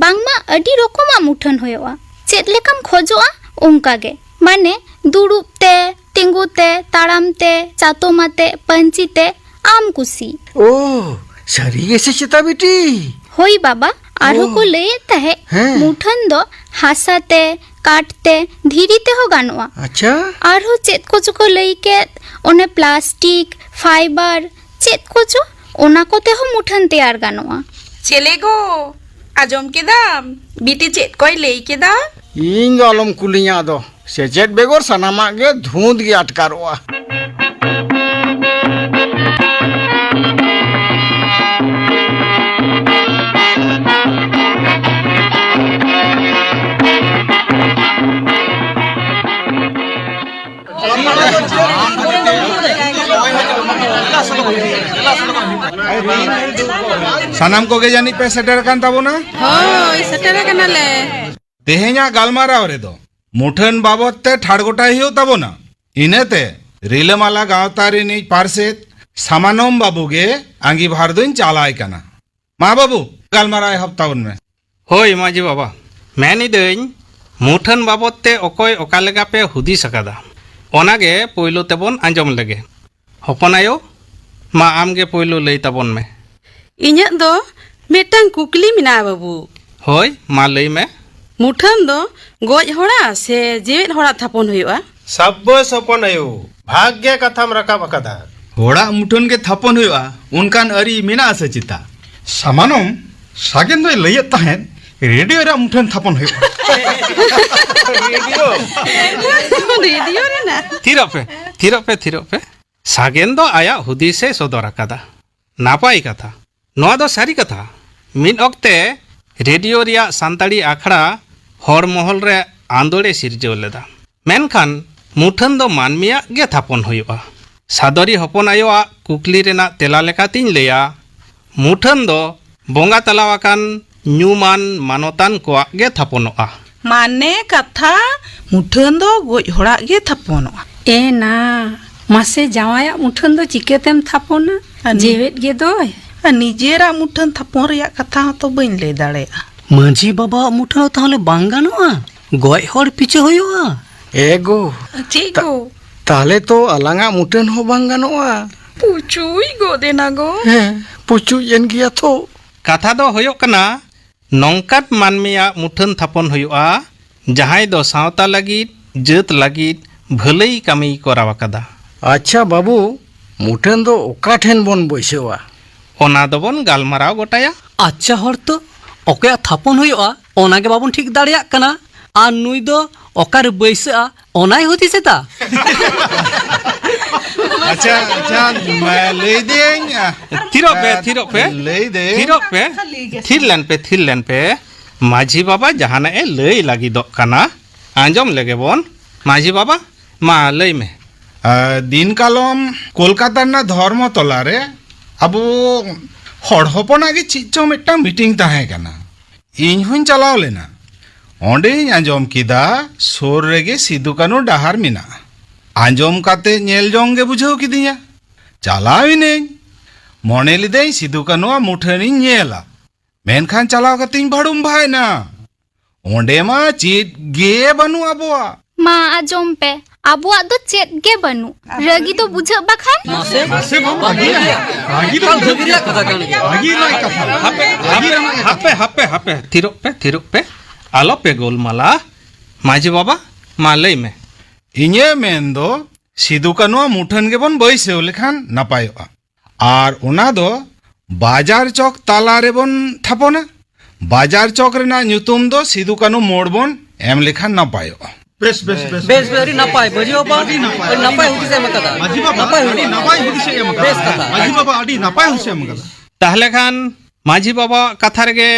ᱵᱟᱝᱢᱟ ᱟᱹᱰᱤ ᱨᱚᱠᱚᱢᱟᱜ ᱢᱩᱴᱷᱟᱹᱱ ᱦᱩᱭᱩᱜᱼᱟ᱾ ᱪᱮᱫ ᱞᱮᱠᱟᱢ ᱠᱷᱚᱡᱚᱜᱼᱟ, ᱚᱱᱠᱟ ᱜᱮ᱾ ᱢᱟᱱᱮ, ᱫᱩᱲᱩᱵ ᱛᱮ, ᱛᱤᱸᱜᱩ ᱛᱮ, ᱛᱟᱲᱟᱢ ᱛᱮ, ᱪᱟᱛᱚᱢ ᱟᱛᱮ, ᱯᱟᱹᱧᱪᱤ ᱛᱮ, ᱟᱢ ᱠᱩᱥᱤ᱾ ᱳ, ᱥᱟᱹᱨᱤ ᱜᱮ ᱥᱮ ᱪᱮᱛᱟ ᱵᱤᱴᱤ? ᱦᱳᱭ ᱵᱟᱵᱟ, ᱟᱨᱦᱚᱸ ᱳ᱾ ᱠᱚ ᱞᱟᱹᱭᱮᱫ ᱛᱟᱦᱮᱸᱫ, ᱦᱮᱸ᱾ ᱢᱩᱴᱷᱟᱹᱱ ᱫᱚ ᱦᱟᱥᱟ ᱛᱮ, ᱠᱟᱴ ᱛᱮ, ᱫᱷᱤᱨᱤ ᱛᱮᱦᱚᱸ ᱜᱟᱱᱚᱜᱼᱟ᱾ ᱟᱪᱪᱷᱟ᱾ ᱟᱨᱦᱚᱸ ᱪᱮᱫ ᱠᱚᱪᱚ ᱠᱚ ᱞᱟᱹᱭ ᱠᱮᱫ, ᱚᱱᱮ ᱯᱞᱟᱥᱴᱤᱠ, ᱯᱷᱟᱭᱵᱟᱨ, ᱪᱮᱫ ᱠᱚᱪᱚ, ᱚᱱᱟ ᱠᱚᱛᱮ ᱦᱚᱸ ᱢᱩᱴᱷᱟᱹᱱ ᱛᱮᱭᱟᱨ ᱜᱟᱱᱚᱜᱼᱟ᱾ ᱪᱮᱞᱮ ᱜᱳ, ᱟᱸᱡᱚᱢ ᱠᱮᱫᱟᱢ? ᱵᱤᱴᱤ ᱪᱮᱫ ᱠᱚᱭ ᱞᱟᱹᱭ ᱠᱮᱫᱟ? ᱤᱧ ᱫᱚ ᱟᱞᱚᱢ ᱠᱩᱞᱤᱧᱟ ᱟᱫᱚ᱾ ᱥᱮᱪᱮᱫ ᱵᱮᱜᱚᱨ ᱥᱟᱱᱟᱢᱟᱜ ᱜᱮ ᱫᱷᱩᱸᱛ ᱜᱮ ᱟᱴᱠᱟᱨᱚᱜᱼᱟ᱾ ᱥᱟᱱᱟᱢ ᱠᱚᱜᱮ ᱡᱟᱹᱱᱤᱡ ᱯᱮ ᱥᱮᱴᱮᱨ ᱟᱠᱟᱱ ᱛᱟᱵᱚᱱᱟ? ᱦᱳᱭ, ᱥᱮᱴᱮᱨ ᱟᱠᱟᱱᱟᱞᱮ᱾ ᱛᱮᱦᱮᱧᱟᱜ ᱜᱟᱞᱢᱟᱨᱟᱣ ᱨᱮᱫᱚ ᱢᱩᱴᱷᱟᱹᱱ ᱵᱟᱵᱚᱫ ᱛᱮ ᱴᱷᱟᱲ ᱜᱚᱴᱟᱭ ᱦᱩᱭᱩᱜ ᱛᱟᱵᱚᱱᱟ᱾ ᱤᱱᱟᱹᱛᱮ ᱨᱤᱞᱟᱹᱢᱟᱞᱟ ᱜᱟᱶᱛᱟ ᱨᱤᱱᱤᱡ ᱯᱟᱨᱥᱮᱛ ᱥᱟᱢᱟᱱᱚᱢ ᱵᱟᱹᱵᱩ ᱜᱮ ᱟᱸᱜᱤᱵᱷᱟᱨ ᱫᱚᱧ ᱪᱟᱞᱟᱭ ᱠᱟᱱᱟ᱾ ᱢᱟ ᱵᱟᱹᱵᱩ, ᱜᱟᱞᱢᱟᱨᱟᱣ ᱮᱦᱚᱵ ᱛᱟᱵᱚᱱ ᱢᱮ᱾ ᱦᱳᱭ ᱢᱟᱹᱡᱷᱤ ᱵᱟᱵᱟ, ᱢᱮᱱ ᱤᱫᱟᱹᱧ, ᱢᱩᱴᱷᱟᱹᱱ ᱵᱟᱵᱚᱫ ᱛᱮ ᱚᱠᱚᱭ ᱚᱠᱟ ᱞᱮᱠᱟ ᱯᱮ ᱦᱩᱫᱤᱥ ᱟᱠᱟᱫᱟ, ᱚᱱᱟ ᱜᱮ ᱯᱳᱭᱞᱳ ᱛᱮᱵᱚᱱ ᱟᱸᱡᱚᱢ ᱞᱮᱜᱮ᱾ ᱦᱚᱯᱚᱱ ᱟᱭᱳ, ᱢᱟ ᱟᱢ ᱜᱮ ᱯᱳᱭᱞᱳ ᱞᱟᱹᱭ ᱛᱟᱵᱚᱱ ᱢᱮ᱾ ᱤᱧᱟᱹᱜ ᱫᱚ ᱢᱤᱫᱴᱟᱝ ᱠᱩᱠᱞᱤ ᱢᱮᱱᱟᱜᱼᱟ ᱵᱟᱹᱵᱩ᱾ ᱦᱳᱭ, ᱢᱟ ᱞᱟᱹᱭ ᱢᱮ᱾ ᱢᱩᱴᱷᱟᱹᱱ ᱫᱚ ᱜᱚᱡ ᱦᱚᱲᱟᱜ ᱥᱮ ᱡᱮᱣᱮᱫ ᱦᱚᱲᱟᱜ ᱛᱷᱟᱯᱚᱱ ᱦᱩᱭᱩᱜᱼᱟ? ᱥᱟᱵᱟᱥ ᱦᱚᱯᱚᱱ ᱟᱭᱳ, ᱵᱷᱟᱜᱽ ᱜᱮ ᱠᱟᱛᱷᱟᱢ ᱨᱟᱠᱟᱵ ᱟᱠᱟᱫᱟ᱾ ᱦᱚᱲᱟᱜ ᱢᱩᱴᱷᱟᱹᱱ ᱜᱮ ᱛᱷᱟᱯᱚᱱ ᱦᱩᱭᱩᱜᱼᱟ, ᱚᱱᱠᱟᱱ ᱟᱹᱨᱤ ᱢᱮᱱᱟᱜᱼᱟ ᱥᱮ ᱪᱮᱛᱟ? ᱥᱟᱢᱟᱱᱚᱢ, ᱥᱟᱜᱮᱱ ᱫᱚᱭ ᱞᱟᱹᱭᱮᱫ ᱛᱟᱦᱮᱸᱫ ᱨᱮᱰᱤᱭᱳ ᱨᱮᱭᱟᱜ ᱢᱩᱴᱷᱟᱹᱱ ᱛᱷᱟᱯᱚᱱ ᱦᱩᱭᱩᱜᱼᱟ᱾ ᱨᱮᱰᱤᱭᱳ ᱨᱮᱱᱟᱜ᱾ ᱛᱷᱤᱨᱚᱜ ᱯᱮ, ᱛᱷᱤᱨᱚᱜ ᱯᱮ, ᱛᱷᱤᱨᱚᱜ ᱯᱮ᱾ ᱥᱟᱜᱮᱱ ᱫᱚ ᱟᱭᱟᱜ ᱦᱩᱫᱤᱥᱮ ᱥᱚᱫᱚᱨ ᱟᱠᱟᱫᱟ᱾ ᱱᱟᱯᱟᱭ ᱠᱟᱛᱷᱟ᱾ ᱱᱚᱣᱟ ᱫᱚ ᱥᱟᱹᱨᱤ ᱠᱟᱛᱷᱟ᱾ ᱢᱤᱫ ᱚᱠᱛᱮ ᱨᱮᱰᱤᱭᱳ ᱨᱮᱭᱟᱜ ᱥᱟᱱᱛᱟᱲᱤ ᱟᱠᱷᱲᱟ ᱦᱚᱲ ᱢᱚᱦᱚᱞ ᱨᱮ ᱟᱸᱫᱳᱲᱮ ᱥᱤᱨᱡᱟᱹᱣ ᱞᱮᱫᱟ᱾ ᱢᱮᱱᱠᱷᱟᱱ ᱢᱩᱴᱷᱟᱹᱱ ᱫᱚ ᱢᱟᱹᱱᱢᱤᱭᱟᱜ ᱜᱮ ᱛᱷᱟᱯᱚᱱ ᱦᱩᱭᱩᱜᱼᱟ᱾ ᱥᱟᱫᱚᱨᱤ ᱦᱚᱯᱚᱱ ᱟᱭᱳᱣᱟᱜ ᱠᱩᱠᱞᱤ ᱨᱮᱱᱟᱜ ᱛᱮᱞᱟ ᱞᱮᱠᱟᱛᱤᱧ ᱞᱟᱹᱭᱟ, ᱢᱩᱴᱷᱟᱹᱱ ᱫᱚ ᱵᱚᱸᱜᱟ ᱛᱟᱞᱟ ᱟᱠᱟᱱ ᱧᱩᱢᱟᱱ ᱢᱟᱱᱚᱛᱟᱱ ᱠᱚᱣᱟᱜ ᱜᱮ ᱛᱷᱟᱯᱚᱱᱚᱜᱼᱟ᱾ ᱢᱟᱱᱮ ᱠᱟᱛᱷᱟ, ᱢᱩᱴᱷᱟᱹᱱ ᱫᱚ ᱜᱚᱡ ᱦᱚᱲᱟᱜ ᱜᱮ ᱛᱷᱟᱯᱚᱱᱚᱜᱼᱟ᱾ ᱮ ᱱᱟ, ᱢᱟᱥᱮ ᱡᱟᱶᱟᱭᱟᱜ ᱢᱩᱴᱷᱟᱹᱱ ᱫᱚ ᱪᱤᱠᱟᱹᱛᱮᱢ ᱛᱷᱟᱯᱚᱱᱟ? ᱟᱨ ᱱᱤ- ᱡᱮᱣᱮᱫ ᱜᱮ ᱫᱚᱭ᱾ ᱟᱨ ᱱᱤᱡᱮᱨᱟᱜ ᱢᱩᱴᱷᱟᱹᱱ ᱛᱷᱟᱯᱚᱱ ᱨᱮᱭᱟᱜ ᱠᱟᱛᱷᱟ ᱦᱚᱸᱛᱚ ᱵᱟᱹᱧ ᱞᱟᱹᱭ ᱫᱟᱲᱮᱭᱟᱜᱼᱟ᱾ ᱢᱟᱹᱡᱷᱤ ᱵᱟᱵᱟᱣᱟᱜ ᱢᱩᱴᱷᱟᱹᱱ ᱦᱚᱸ ᱛᱟᱦᱚᱞᱮ ᱵᱟᱝ ᱜᱟᱱᱚᱜᱼᱟ? ᱜᱚᱡ ᱦᱚᱲ ᱯᱤᱪᱷᱟᱹ ᱦᱩᱭᱩᱜᱼᱟ? ᱮ ᱜᱳ᱾ ᱪᱮᱫ ᱛᱟ- ᱜᱳ? ᱛᱟᱦᱞᱮ ᱛᱚ ᱟᱞᱟᱝᱟᱜ ᱢᱩᱴᱷᱟᱹᱱ ᱦᱚᱸ ᱵᱟᱝ ᱜᱟᱱᱚᱜᱼᱟ᱾ ᱯᱩᱪᱩᱡ ᱜᱚᱫ ᱮᱱᱟ ᱜᱳ᱾ ᱦᱮᱸ, ᱯᱩᱪᱩᱡ ᱮᱱ ᱜᱮᱭᱟ ᱛᱚ᱾ ᱠᱟᱛᱷᱟ ᱫᱚ ᱦᱩᱭᱩᱜ ᱠᱟᱱᱟ, ᱱᱚᱝᱠᱟᱱ ᱢᱟᱹᱱᱢᱤᱭᱟᱜ ᱢᱩᱴᱷᱟᱹᱱ ᱛᱷᱟᱯᱚᱱ ᱦᱩᱭᱩᱜᱼᱟ, ᱡᱟᱦᱟᱸᱭ ᱫᱚ ᱥᱟᱶᱛᱟ ᱞᱟᱹᱜᱤᱫ, ᱡᱟᱹᱛ ᱞᱟᱹᱜᱤᱫ ᱵᱷᱟᱹᱞᱟᱹᱭ ᱠᱟᱹᱢᱤᱭ ᱠᱚᱨᱟᱣ ᱟᱠᱟᱫᱟ᱾ ᱟᱪᱪᱷᱟ ᱵᱟᱹᱵᱩ, ᱢᱩᱴᱷᱟᱹᱱ ᱫᱚ ᱚᱠᱟ ᱴᱷᱮᱱ ᱵᱚᱱ ᱵᱟᱹᱭᱥᱟᱹᱣᱟ? ᱚᱱᱟ ᱫᱚᱵᱚᱱ ᱜᱟᱞᱢᱟᱨᱟᱣ ᱜᱚᱴᱟᱭᱟ᱾ ᱟᱪᱪᱷᱟ ᱦᱚᱲ ᱛᱚ, ᱚᱠᱚᱭᱟᱜ ᱛᱷᱟᱯᱚᱱ ᱦᱩᱭᱩᱜᱼᱟ, ᱚᱱᱟ ᱜᱮ ᱵᱟᱵᱚᱱ ᱴᱷᱤᱠ ᱫᱟᱲᱮᱭᱟᱜ ᱠᱟᱱᱟ᱾ ᱟᱨ ᱱᱩᱭ ᱫᱚ ᱚᱠᱟᱨᱮ ᱵᱟᱹᱭᱥᱟᱹᱜᱼᱟ, ᱚᱱᱟᱭ ᱦᱩᱫᱤᱥ ᱮᱫᱟ᱾ ᱟᱪᱪᱷᱟ, ᱟᱪᱪᱷᱟ, ᱢᱟ ᱞᱟᱹᱭ ᱫᱟᱹᱧ, ᱟ, ᱛᱷᱤᱨᱚᱜ ᱯᱮ, ᱟ, ᱛᱷᱤᱨᱚᱜ ᱯᱮ᱾ ᱞᱟᱹᱭ ᱫᱟᱹᱧ᱾ ᱛᱷᱤᱨᱚᱜ ᱯᱮ᱾ ᱛᱷᱤᱨ ᱞᱮᱱ ᱯᱮ, ᱛᱷᱤᱨ ᱞᱮᱱ ᱯᱮ᱾ ᱢᱟᱹᱡᱷᱤ ᱵᱟᱵᱟ ᱡᱟᱦᱟᱱᱟᱜ ᱮ ᱞᱟᱹᱭ ᱞᱟᱹᱜᱤᱫᱚᱜ ᱠᱟᱱᱟ, ᱟᱸᱡᱚᱢ ᱞᱮᱜᱮ ᱵᱚᱱ᱾ ᱢᱟᱹᱡᱷᱤ ᱵᱟᱵᱟ, ᱢᱟ ᱞᱟᱹᱭ ᱢᱮ᱾ ᱟ, ᱫᱤᱱ ᱠᱟᱞᱚᱢ ᱠᱳᱞᱠᱟᱛᱟ ᱨᱮᱱᱟᱜ ᱫᱷᱚᱨᱢᱚᱛᱚᱞᱟ ᱨᱮ ᱟᱵᱚ ᱦᱚᱲ ᱦᱚᱯᱚᱱᱟᱜ ᱜᱮ ᱪᱮᱫ ᱪᱚᱝ ᱢᱤᱫᱴᱟᱝ ᱢᱤᱴᱤᱝ ᱛᱟᱦᱮᱸ ᱠᱟᱱᱟ᱾ ᱤᱧ ᱦᱚᱸᱧ ᱪᱟᱞᱟᱣ ᱞᱮᱱᱟ᱾ ᱚᱸᱰᱮᱧ ᱟᱸᱡᱚᱢ ᱠᱮᱫᱟ, ᱥᱩᱨ ᱨᱮᱜᱮ ᱥᱤᱫᱩ ᱠᱟᱹᱱᱩ ᱰᱟᱦᱟᱨ ᱢᱮᱱᱟᱜᱼᱟ᱾ ᱟᱸᱡᱚᱢ ᱠᱟᱛᱮ ᱧᱮᱞ ᱡᱚᱝ ᱜᱮ ᱵᱩᱡᱷᱟᱹᱣ ᱠᱤᱫᱤᱧᱟ᱾ ᱪᱟᱞᱟᱣ ᱮᱱᱟᱹᱧ᱾ ᱢᱚᱱᱮ ᱞᱤᱫᱟᱹᱧ ᱥᱤᱫᱩ ᱠᱟᱹᱱᱩᱣᱟᱜ ᱢᱩᱴᱷᱟᱹᱱᱤᱧ ᱧᱮᱞᱟ᱾ ᱢᱮᱱᱠᱷᱟᱱ ᱪᱟᱞᱟᱣ ᱠᱟᱛᱮᱧ ᱵᱷᱟᱹᱲᱩᱢ ᱵᱷᱟᱜ ᱮᱱᱟ᱾ ᱚᱸᱰᱮ ᱢᱟ ᱪᱮᱫ ᱜᱮ ᱵᱟᱹᱱᱩᱜ ᱟᱵᱚᱣᱟᱜ᱾ ᱢᱟ ᱟᱸᱡᱚᱢ ᱯᱮ, ᱟᱵᱚᱣᱟᱜ ᱫᱚ ᱪᱮᱫ ᱜᱮ ᱵᱟᱹᱱᱩᱜ᱾ ᱨᱟᱹᱜᱤ ᱫᱚ ᱵᱩᱡᱷᱟᱹᱜ ᱵᱟᱠᱷᱟᱱ᱾ ᱢᱟᱥᱮ, ᱢᱟᱥᱮ ᱵᱟᱹᱵᱩ, ᱵᱟᱹᱜᱤ ᱨᱮᱭᱟᱜ, ᱵᱟᱹᱜᱤ ᱫᱚ ᱮᱠᱟᱞ ᱵᱩᱡᱷᱟᱹᱜ ᱵᱷᱟᱹᱜᱤ ᱨᱮᱭᱟᱜ ᱠᱟᱛᱷᱟ ᱠᱟᱱ ᱜᱮᱭᱟ᱾ ᱵᱷᱟᱹᱜᱤ ᱨᱮᱭᱟᱜ ᱠᱟᱛᱷᱟ᱾ ᱦᱟᱯᱮ, ᱦᱟᱯᱮ, ᱦᱟᱯᱮ, ᱦᱟᱯᱮ, ᱦᱟᱯᱮ, ᱛᱷᱤᱨᱚᱜ ᱯᱮ, ᱛᱷᱤᱨᱚᱜ ᱯᱮ, ᱟᱞᱚ ᱯᱮ ᱜᱳᱞᱢᱟᱞᱟ᱾ ᱢᱟᱹᱡᱷᱤ ᱵᱟᱵᱟ, ᱢᱟ ᱞᱟᱹᱭ ᱢᱮ᱾ ᱤᱧᱟᱹᱜ ᱢᱮᱱ ᱫᱚ ᱥᱤᱫᱩ ᱠᱟᱹᱱᱩᱣᱟᱜ ᱢᱩᱴᱷᱟᱹᱱ ᱜᱮᱵᱚᱱ ᱵᱟᱹᱭᱥᱟᱹᱣ ᱞᱮᱠᱷᱟᱱ ᱱᱟᱯᱟᱭᱚᱜᱼᱟ᱾ ᱟᱨ ᱚᱱᱟ ᱫᱚ ᱵᱟᱡᱟᱨ ᱪᱚᱠ ᱛᱟᱞᱟ ᱨᱮᱵᱚᱱ ᱛᱷᱟᱯᱚᱱᱟ᱾ ᱵᱟᱡᱟᱨ ᱪᱚᱠ ᱨᱮᱱᱟᱜ ᱧᱩᱛᱩᱢ ᱫᱚ ᱥᱤᱫᱩ ᱠᱟᱹᱱᱩ ᱢᱳᱲ ᱵᱚᱱ ᱮᱢ ᱞᱮᱠᱷᱟᱱ ᱱᱟᱯᱟᱭᱚᱜᱼᱟ᱾ ᱵᱮᱥ, ᱵᱮᱥ, ᱵᱮᱥ, ᱵᱮᱥ, ᱵᱮᱥ, ᱟᱹᱰᱤ ᱱᱟᱯᱟᱭ, ᱢᱟᱹᱡᱷᱤ ᱵᱟᱵᱟ, ᱟᱹᱰᱤ ᱱᱟᱯᱟᱭ, ᱟᱹᱰᱤ ᱟᱹᱰᱤ ᱱᱟᱯᱟᱭ ᱱᱟᱯᱟᱭ᱾ ᱦᱩᱫᱤᱥ ᱮᱢ ᱟᱠᱟᱫᱟ᱾ ᱢᱟᱹᱡᱷᱤ ᱵᱟᱵᱟ, ᱱᱟᱯᱟᱭ ᱟᱹᱰᱤ ᱦᱩᱫᱤᱥ᱾ ᱱᱟᱯᱟᱭ ᱦᱩᱫᱤᱥ ᱮ ᱮᱢ ᱟᱠᱟᱫᱟ᱾ ᱵᱮᱥ ᱠᱟᱛᱷᱟ᱾ ᱢᱟᱹᱡᱷᱤ ᱵᱟᱵᱟ ᱟᱹᱰᱤ ᱱᱟᱯᱟᱭ ᱦᱩᱫᱤᱥ ᱮ ᱮᱢ ᱟᱠᱟᱫᱟ᱾ ᱛᱟᱦᱞᱮ ᱠᱷᱟᱱ ᱢᱟᱹᱡᱷᱤ ᱵᱟᱵᱟᱣᱟᱜ ᱠᱟᱛᱷᱟ ᱨᱮᱜᱮ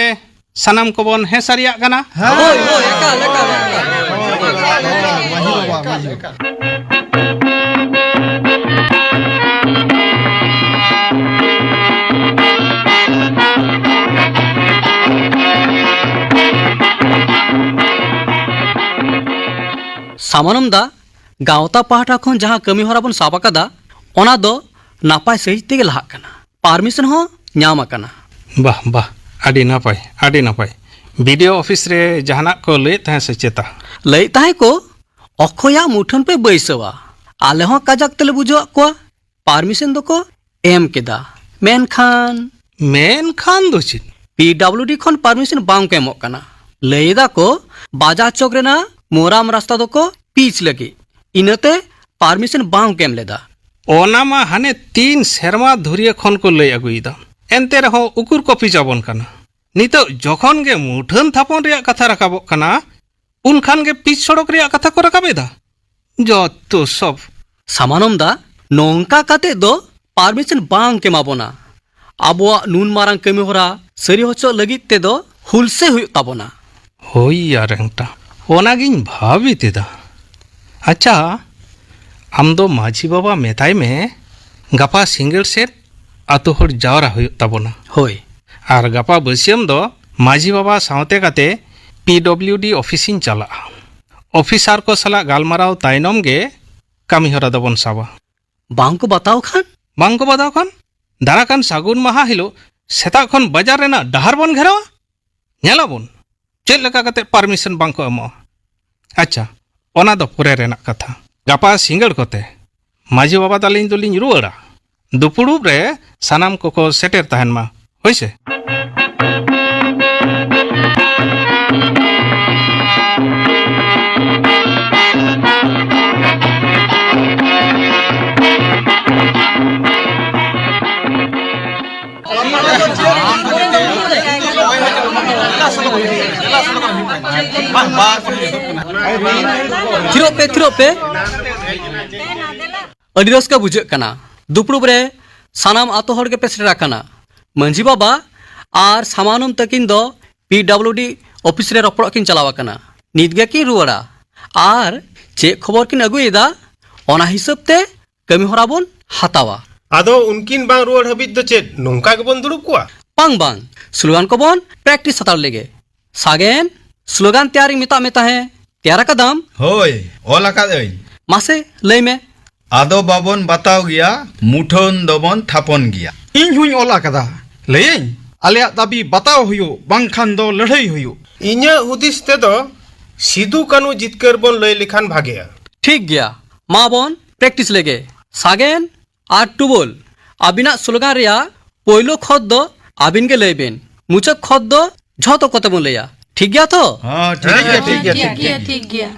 ᱥᱟᱱᱟᱢ ᱠᱚᱵᱚᱱ ᱦᱮᱸ ᱥᱟᱹᱨᱤᱭᱟᱜ ᱠᱟᱱᱟ᱾ ᱦᱮᱸ᱾ ᱦᱳᱭ, ᱦᱳᱭ, ᱮᱠᱟᱞ, ᱮᱠᱟᱞ, ᱮᱠᱟᱞ᱾ ᱦᱳᱭ, ᱵᱟᱵᱟ, ᱮᱠᱟᱞ, ᱢᱟᱹᱡᱷᱤ᱾ ᱮᱠᱟᱞ᱾ ᱥᱟᱢᱟᱱᱚᱢ ᱫᱟ, ᱜᱟᱶᱛᱟ ᱯᱟᱦᱴᱟ ᱠᱷᱚᱱ ᱡᱟᱦᱟᱸ ᱠᱟᱹᱢᱤ ᱦᱚᱨᱟ ᱵᱚᱱ ᱥᱟᱵ ᱟᱠᱟᱫᱟ, ᱚᱱᱟ ᱫᱚ ᱱᱟᱯᱟᱭ ᱥᱟᱺᱦᱤᱡ ᱛᱮᱜᱮ ᱞᱟᱦᱟᱜ ᱠᱟᱱᱟ᱾ ᱯᱟᱨᱢᱤᱥᱚᱱ ᱦᱚᱸ ᱧᱟᱢ ᱟᱠᱟᱱᱟ᱾ ᱵᱟᱦ, ᱵᱟᱦ, ᱟᱹᱰᱤ ᱱᱟᱯᱟᱭ, ᱟᱹᱰᱤ ᱱᱟᱯᱟᱭ᱾ ᱵᱤ ᱰᱤ ᱳ ᱚᱯᱷᱤᱥ ᱨᱮ ᱡᱟᱦᱟᱱᱟᱜ ᱠᱚ ᱞᱟᱹᱭᱮᱫ ᱛᱟᱦᱮᱸ ᱥᱮ ᱪᱮᱛᱟ? ᱞᱟᱹᱭᱮᱫ ᱛᱟᱦᱮᱸ ᱠᱚ, ᱚᱠᱚᱭᱟᱜ ᱢᱩᱴᱷᱟᱹᱱ ᱯᱮ ᱵᱟᱹᱭᱥᱟᱹᱣᱟ? ᱟᱞᱮ ᱦᱚᱸ ᱠᱟᱡᱟᱠ ᱛᱮᱞᱮ ᱵᱩᱡᱷᱟᱹᱣᱟᱫ ᱠᱚᱣᱟ᱾ ᱯᱟᱨᱢᱤᱥᱚᱱ ᱫᱚᱠᱚ ᱮᱢ ᱠᱮᱫᱟ, ᱢᱮᱱᱠᱷᱟᱱ ᱢᱮᱱᱠᱷᱟᱱ ᱫᱚ ᱪᱮᱫ? ᱯᱤ ᱰᱟᱵᱞᱤᱭᱩ ᱰᱤ ᱠᱷᱚᱱ ᱯᱟᱨᱢᱤᱥᱚᱱ ᱵᱟᱝ ᱠᱚ ᱮᱢᱚᱜ ᱠᱟᱱᱟ᱾ ᱞᱟᱹᱭ ᱮᱫᱟ ᱠᱚ, ᱵᱟᱡᱟᱨ ᱪᱚᱠ ᱨᱮᱱᱟᱜ ᱢᱳᱨᱟᱢ ᱨᱟᱥᱛᱟ ᱫᱚᱠᱚ ᱯᱤᱪ ᱞᱟᱹᱜᱤᱫ, ᱤᱱᱟᱹᱛᱮ ᱯᱟᱨᱢᱤᱥᱚᱱ ᱵᱟᱝ ᱠᱚ ᱮᱢ ᱞᱮᱫᱟ᱾ ᱚᱱᱟ ᱢᱟ ᱦᱟᱱᱮ ᱛᱤᱱ ᱥᱮᱨᱢᱟ ᱫᱷᱩᱨᱤᱭᱟᱹ ᱠᱷᱚᱱ ᱠᱚ ᱞᱟᱹᱭ ᱟᱹᱜᱩᱭᱮᱫᱟ, ᱮᱱᱛᱮ ᱨᱮᱦᱚᱸ ᱩᱠᱩᱨ ᱠᱚ ᱯᱤᱪ ᱟᱵᱚᱱ ᱠᱟᱱᱟ? ᱱᱤᱛᱚᱜ ᱡᱚᱠᱷᱚᱱ ᱜᱮ ᱢᱩᱴᱷᱟᱹᱱ ᱛᱷᱟᱯᱚᱱ ᱨᱮᱭᱟᱜ ᱠᱟᱛᱷᱟ ᱨᱟᱠᱟᱵᱚᱜ ᱠᱟᱱᱟ, ᱩᱱᱠᱷᱟᱱ ᱜᱮ ᱯᱤᱪ ᱥᱚᱲᱚᱠ ᱨᱮᱭᱟᱜ ᱠᱟᱛᱷᱟ ᱠᱚ ᱨᱟᱠᱟᱵ ᱮᱫᱟ᱾ ᱡᱚᱛᱚ ᱥᱚᱵ᱾ ᱥᱟᱢᱟᱱᱚᱢ ᱫᱟ, ᱱᱚᱝᱠᱟ ᱠᱟᱛᱮ ᱫᱚ ᱯᱟᱨᱢᱤᱥᱚᱱ ᱵᱟᱝ ᱠᱚ ᱮᱢᱟ ᱵᱚᱱᱟ᱾ ᱟᱵᱚᱣᱟᱜ ᱱᱩᱱ ᱢᱟᱨᱟᱝ ᱠᱟᱹᱢᱤ ᱦᱚᱨᱟ ᱥᱟᱹᱨᱤ ᱦᱚᱪᱚ ᱞᱟᱹᱜᱤᱫ ᱛᱮᱫᱚ ᱦᱩᱞᱥᱟᱹᱭ ᱦᱩᱭᱩᱜ ᱛᱟᱵᱚᱱᱟ᱾ ᱦᱳᱭ ᱭᱟ ᱨᱮᱝᱴᱟ, ᱚᱱᱟᱜᱤᱧ ᱵᱷᱟᱵᱤᱛ ᱮᱫᱟ᱾ ᱟᱪᱪᱷᱟ, ᱟᱢ ᱫᱚ ᱢᱟᱹᱡᱷᱤ ᱵᱟᱵᱟ ᱢᱮᱛᱟᱭ ᱢᱮ, ᱜᱟᱯᱟ ᱥᱤᱸᱜᱟᱹᱲ ᱥᱮᱫ ᱟᱛᱳ ᱦᱚᱲ ᱡᱟᱣᱨᱟ ᱦᱩᱭᱩᱜ ᱛᱟᱵᱚᱱᱟ᱾ ᱦᱳᱭ᱾ ᱟᱨ ᱜᱟᱯᱟ ᱵᱟᱹᱥᱭᱟᱹᱢ ᱫᱚ ᱢᱟᱹᱡᱷᱤ ᱵᱟᱵᱟ ᱥᱟᱶᱛᱮ ᱠᱟᱛᱮ ᱯᱤ ᱰᱚᱵᱞᱤᱭᱩ ᱰᱤ ᱚᱯᱷᱤᱥ ᱤᱧ ᱪᱟᱞᱟᱜᱼᱟ᱾ ᱚᱯᱷᱤᱥᱟᱨ ᱠᱚ ᱥᱟᱞᱟᱜ ᱜᱟᱞᱢᱟᱨᱟᱣ ᱛᱟᱭᱱᱚᱢ ᱜᱮ ᱠᱟᱹᱢᱤ ᱦᱚᱨᱟ ᱫᱚᱵᱚᱱ ᱥᱟᱵᱟ᱾ ᱵᱟᱝ ᱠᱚ ᱵᱟᱛᱟᱣ ᱠᱷᱟᱱ? ᱵᱟᱝ ᱠᱚ ᱵᱟᱛᱟᱣ ᱠᱷᱟᱱ, ᱫᱟᱨᱟ ᱠᱟᱱ ᱥᱟᱹᱜᱩᱱ ᱢᱟᱦᱟ ᱦᱤᱞᱳᱜ ᱥᱮᱛᱟᱜ ᱠᱷᱚᱱ ᱵᱟᱡᱟᱨ ᱨᱮᱱᱟᱜ ᱰᱟᱦᱟᱨ ᱵᱚᱱ ᱜᱷᱮᱨᱟᱣᱟ᱾ ᱧᱮᱞᱟᱵᱚᱱ ᱪᱮᱫ ᱞᱮᱠᱟ ᱠᱟᱛᱮ ᱯᱟᱨᱢᱤᱥᱚᱱ ᱵᱟᱝ ᱠᱚ ᱮᱢᱚᱜᱼᱟ᱾ ᱟᱪᱪᱷᱟ, ᱚᱱᱟ ᱫᱚ ᱯᱚᱨᱮ ᱨᱮᱱᱟᱜ ᱠᱟᱛᱷᱟ᱾ ᱜᱟᱯᱟ ᱥᱤᱸᱜᱟᱹᱲ ᱠᱚᱛᱮ ᱢᱟᱹᱡᱷᱤ ᱵᱟᱵᱟ ᱛᱟᱹᱞᱤᱧ ᱫᱚᱞᱤᱧ ᱨᱩᱣᱟᱹᱲᱟ᱾ ᱫᱩᱯᱲᱩᱵ ᱨᱮ ᱥᱟᱱᱟᱢ ᱠᱚᱠᱚ ᱥᱮᱴᱮᱨ ᱛᱟᱦᱮᱱ ᱢᱟ᱾ ᱦᱳᱭ ᱥᱮ? ᱛᱷᱤᱨᱚᱜ ᱯᱮ, ᱛᱷᱤᱨᱚᱜ ᱯᱮ᱾ ᱟᱹᱰᱤ ᱨᱟᱹᱥᱠᱟᱹ ᱵᱩᱡᱷᱟᱹᱜ ᱠᱟᱱᱟ᱾ ᱫᱩᱯᱲᱩᱵ ᱨᱮ ᱥᱟᱱᱟᱢ ᱟᱛᱳ ᱦᱚᱲ ᱜᱮᱯᱮ ᱥᱮᱴᱮᱨ ᱟᱠᱟᱱᱟ᱾ ᱢᱟᱹᱡᱷᱤ ᱵᱟᱵᱟ ᱟᱨ ᱥᱟᱢᱟᱱᱚᱢ ᱛᱟᱹᱠᱤᱱ ᱫᱚ ᱯᱤ ᱰᱟᱵᱞᱤᱭᱩ ᱰᱤ ᱚᱯᱷᱤᱥ ᱨᱮ ᱨᱚᱯᱚᱲᱚᱜ ᱠᱤᱱ ᱪᱟᱞᱟᱣ ᱟᱠᱟᱱᱟ᱾ ᱱᱤᱛ ᱜᱮᱠᱤᱱ ᱨᱩᱣᱟᱹᱲᱟ᱾ ᱟᱨ ᱪᱮᱫ ᱠᱷᱚᱵᱚᱨ ᱠᱤᱱ ᱟᱹᱜᱩᱭᱮᱫᱟ, ᱚᱱᱟ ᱦᱤᱥᱟᱹᱵ ᱛᱮ ᱠᱟᱹᱢᱤ ᱦᱚᱨᱟ ᱵᱚᱱ ᱦᱟᱛᱟᱣᱟ᱾ ᱟᱫᱚ ᱩᱱᱠᱤᱱ ᱵᱟᱝ ᱨᱩᱣᱟᱹᱲ ᱦᱟᱹᱵᱤᱡ ᱫᱚ ᱪᱮᱫ ᱱᱚᱝᱠᱟ ᱜᱮᱵᱚᱱ ᱫᱩᱲᱩᱵ ᱠᱚᱜᱼᱟ? ᱵᱟᱝ, ᱵᱟᱝ, ᱥᱞᱳᱜᱟᱱ ᱠᱚᱵᱚᱱ ᱯᱨᱮᱠᱴᱤᱥ ᱦᱟᱛᱟᱲ ᱞᱮᱜᱮ᱾ ᱥᱟᱜᱮᱱ, ᱥᱞᱳᱜᱟᱱ ᱛᱮᱭᱟᱨᱤᱧ ᱢᱮᱛᱟᱜ ᱢᱮ ᱛᱟᱦᱮᱸ, ᱛᱮᱭᱟᱨ ᱟᱠᱟᱫᱟᱢ? ᱦᱳᱭ, ᱚᱞ ᱟᱠᱟᱫ ᱟᱹᱧ᱾ ᱢᱟᱥᱮ, ᱞᱟᱹᱭ ᱢᱮ᱾ ᱟᱫᱚ ᱵᱟᱵᱚᱱ ᱵᱟᱛᱟᱣ ᱜᱮᱭᱟ, ᱢᱩᱴᱷᱟᱹᱱ ᱫᱚᱵᱚᱱ ᱛᱷᱟᱯᱚᱱ ᱜᱮᱭᱟ᱾ ᱤᱧ ᱦᱚᱧ ᱚᱞ ᱟᱠᱟᱫᱟ, ᱞᱟᱹᱭᱟᱹᱧ, ᱟᱞᱮᱭᱟᱜ ᱫᱟᱹᱵᱤ ᱵᱟᱛᱟᱣ ᱦᱩᱭᱩᱜ, ᱵᱟᱝᱠᱷᱟᱱ ᱫᱚ ᱞᱟᱹᱲᱦᱟᱹᱭ ᱦᱩᱭᱩᱜ᱾ ᱤᱧᱟᱹᱜ ᱦᱩᱫᱤᱥ ᱛᱮᱫᱚ ᱥᱤᱫᱩ ᱠᱟᱹᱱᱩ ᱡᱤᱛᱠᱟᱹᱨ ᱵᱚᱱ ᱞᱟᱹᱭ ᱞᱮᱠᱷᱟᱱ ᱵᱷᱟᱜᱮᱜᱼᱟ᱾ ᱴᱷᱤᱠ ᱜᱮᱭᱟ, ᱢᱟ ᱵᱚᱱ ᱯᱨᱮᱠᱴᱤᱥ ᱞᱮᱜᱮ᱾ ᱥᱟᱜᱮᱱ ᱟᱨ ᱴᱩᱵᱚᱞ, ᱟᱹᱵᱤᱱᱟᱜ ᱥᱞᱳᱜᱟᱱ ᱨᱮᱭᱟᱜ ᱯᱳᱭᱞᱳ ᱠᱷᱚᱛ ᱫᱚ ᱟᱹᱵᱤᱱ ᱜᱮ ᱞᱟᱹᱭ ᱵᱤᱱ, ᱢᱩᱪᱟᱹᱫ ᱠᱷᱚᱛ ᱫᱚ ᱡᱷᱚᱛᱚ ᱠᱚᱛᱮ ᱵᱚᱱ ᱞᱟᱹᱭᱟ᱾ ᱴᱷᱤᱠ ᱜᱮᱭᱟ ᱛᱚ? ᱦᱚᱸ, ᱴᱷᱤᱠ ᱜᱮᱭᱟ, ᱴᱷᱤᱠ ᱜᱮᱭᱟ, ᱴᱷᱤᱠ ᱜᱮᱭᱟ᱾ ᱴᱷᱤᱠ ᱜᱮᱭᱟ᱾